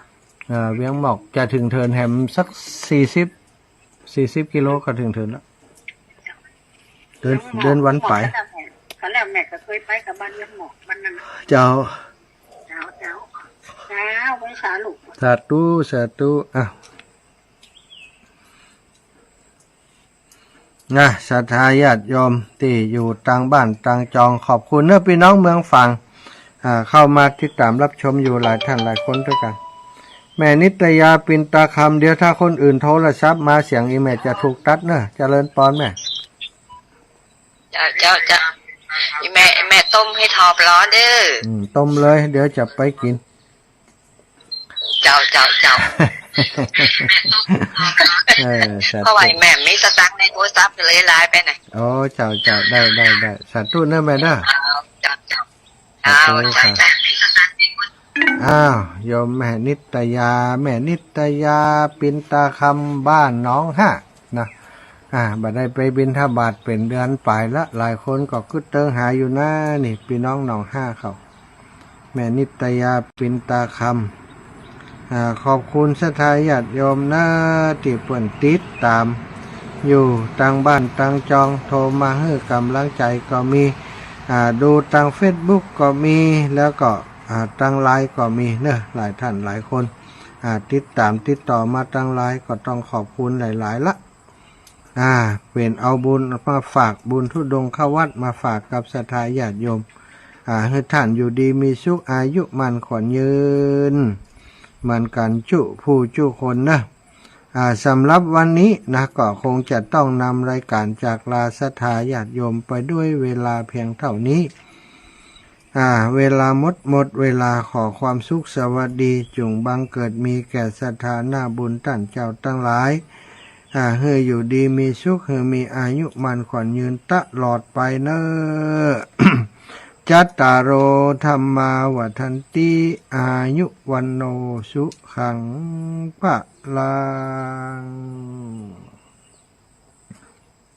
อ่า เวียงหมอกจะเถิงเถินแหมสักสี่สิบ สี่สิบกิโลก็เถิงเถินแล้ว เดิน เวียงหมอก เดินวันไป เวียงหมอก คันแล้วแม่ก็เคยไปกับบ้านเวียงหมอก บ้านนั้นน่ะ เจ้า เจ้า เจ้า เจ้า ไว้สาธุ สาธุ สาธุ อ่ะ นะ ศรัทธาญาติโยมตี้อยู่ตางบ้านตางจอง ขอบคุณเนาะ ปี้น้องเมืองฝาง อ่า เข้ามาติดต๋ามรับชมอยู่หลายท่านหลายคนตวยกั๋น แม่นิตยา ปิ่นตาคำ เดี๋ยวถ้าคนอื่นโทรศัพท์มาเสียงอี่แม่จะถูกตัดเนาะ เจริญปอนแม่ เจ้า เจ้า เจ้า อี่แม่ อี่แม่ต้มหื้อทอปลอเด้อ อืม ต้มเลย เดี๋ยวจะไปกิ๋น เจ้า เจ้า เจ้า เออ สาธุ เพราะว่าแม่มีสตางค์ในโทรศัพท์ก็เลยไลน์ไปน่ะ อ๋อ เจ้า เจ้า ได้ ได้ ได้ สาธุเนอะแม่เนอะ เจ้า เจ้า สาธุ เจ้า ค่ะ เจ้า อ้าว โยมแม่นิตยา แม่นิตยา ปินตาคำ บ้านหนองฮะนะ อ่า บ่ได้ไปบิณฑบาตเป๋นเดือนป๋ายละ หลายคนก็กึ๊ดเติงหาอยู่นะ นี่ ปี้น้องหนองฮะเขา แม่นิตยา ปินตาคำ อ่า ขอบคุณศรัทธาญาติโยมนะ ตี้เปิ้นติดต๋ามอยู่ ตางบ้านตางจอง โทรมาหื้อก๋ำลังใจ๋ก็มี อ่า ดูตางเฟซบุ๊กก็มี แล้วก็ อ่า ตางไลน์ก็มีเนอะ หลายท่านหลายคน อ่า ติดต๋ามติดต่อมาตางไลน์ ก็ต้องขอบคุณหลายๆ ละ อ่า เป๋นเอาบุญมาฝาก บุญธุดงค์เข้าวัดมาฝากกับศรัทธาญาติโยม อ่า หื้อท่านอยู่ดีมีสุข อายุมั่นขวัญยืน เหมือนกั๋นจุผู้จุคนนะ อ่า สำหรับวันนี้นะ ก็คงจะต้องนำรายก๋านจากลาศรัทธาญาติโยมไปด้วยเวลาเพียงเท่านี้ อ่า เวลาหมด หมดเวลา ขอความสุขสวัสดีจุ่งบังเกิดมีแก่ศรัทธาหน้าบุญต้านเจ้าตังหลาย อ่า หื้ออยู่ดีมีสุข หื้อมีอายุมั่นขวัญยืนตลอดไปเนอะ จัตตาโร ธัมมา วัฑฒันติ อายุ วัณโณ สุขัง พะลัง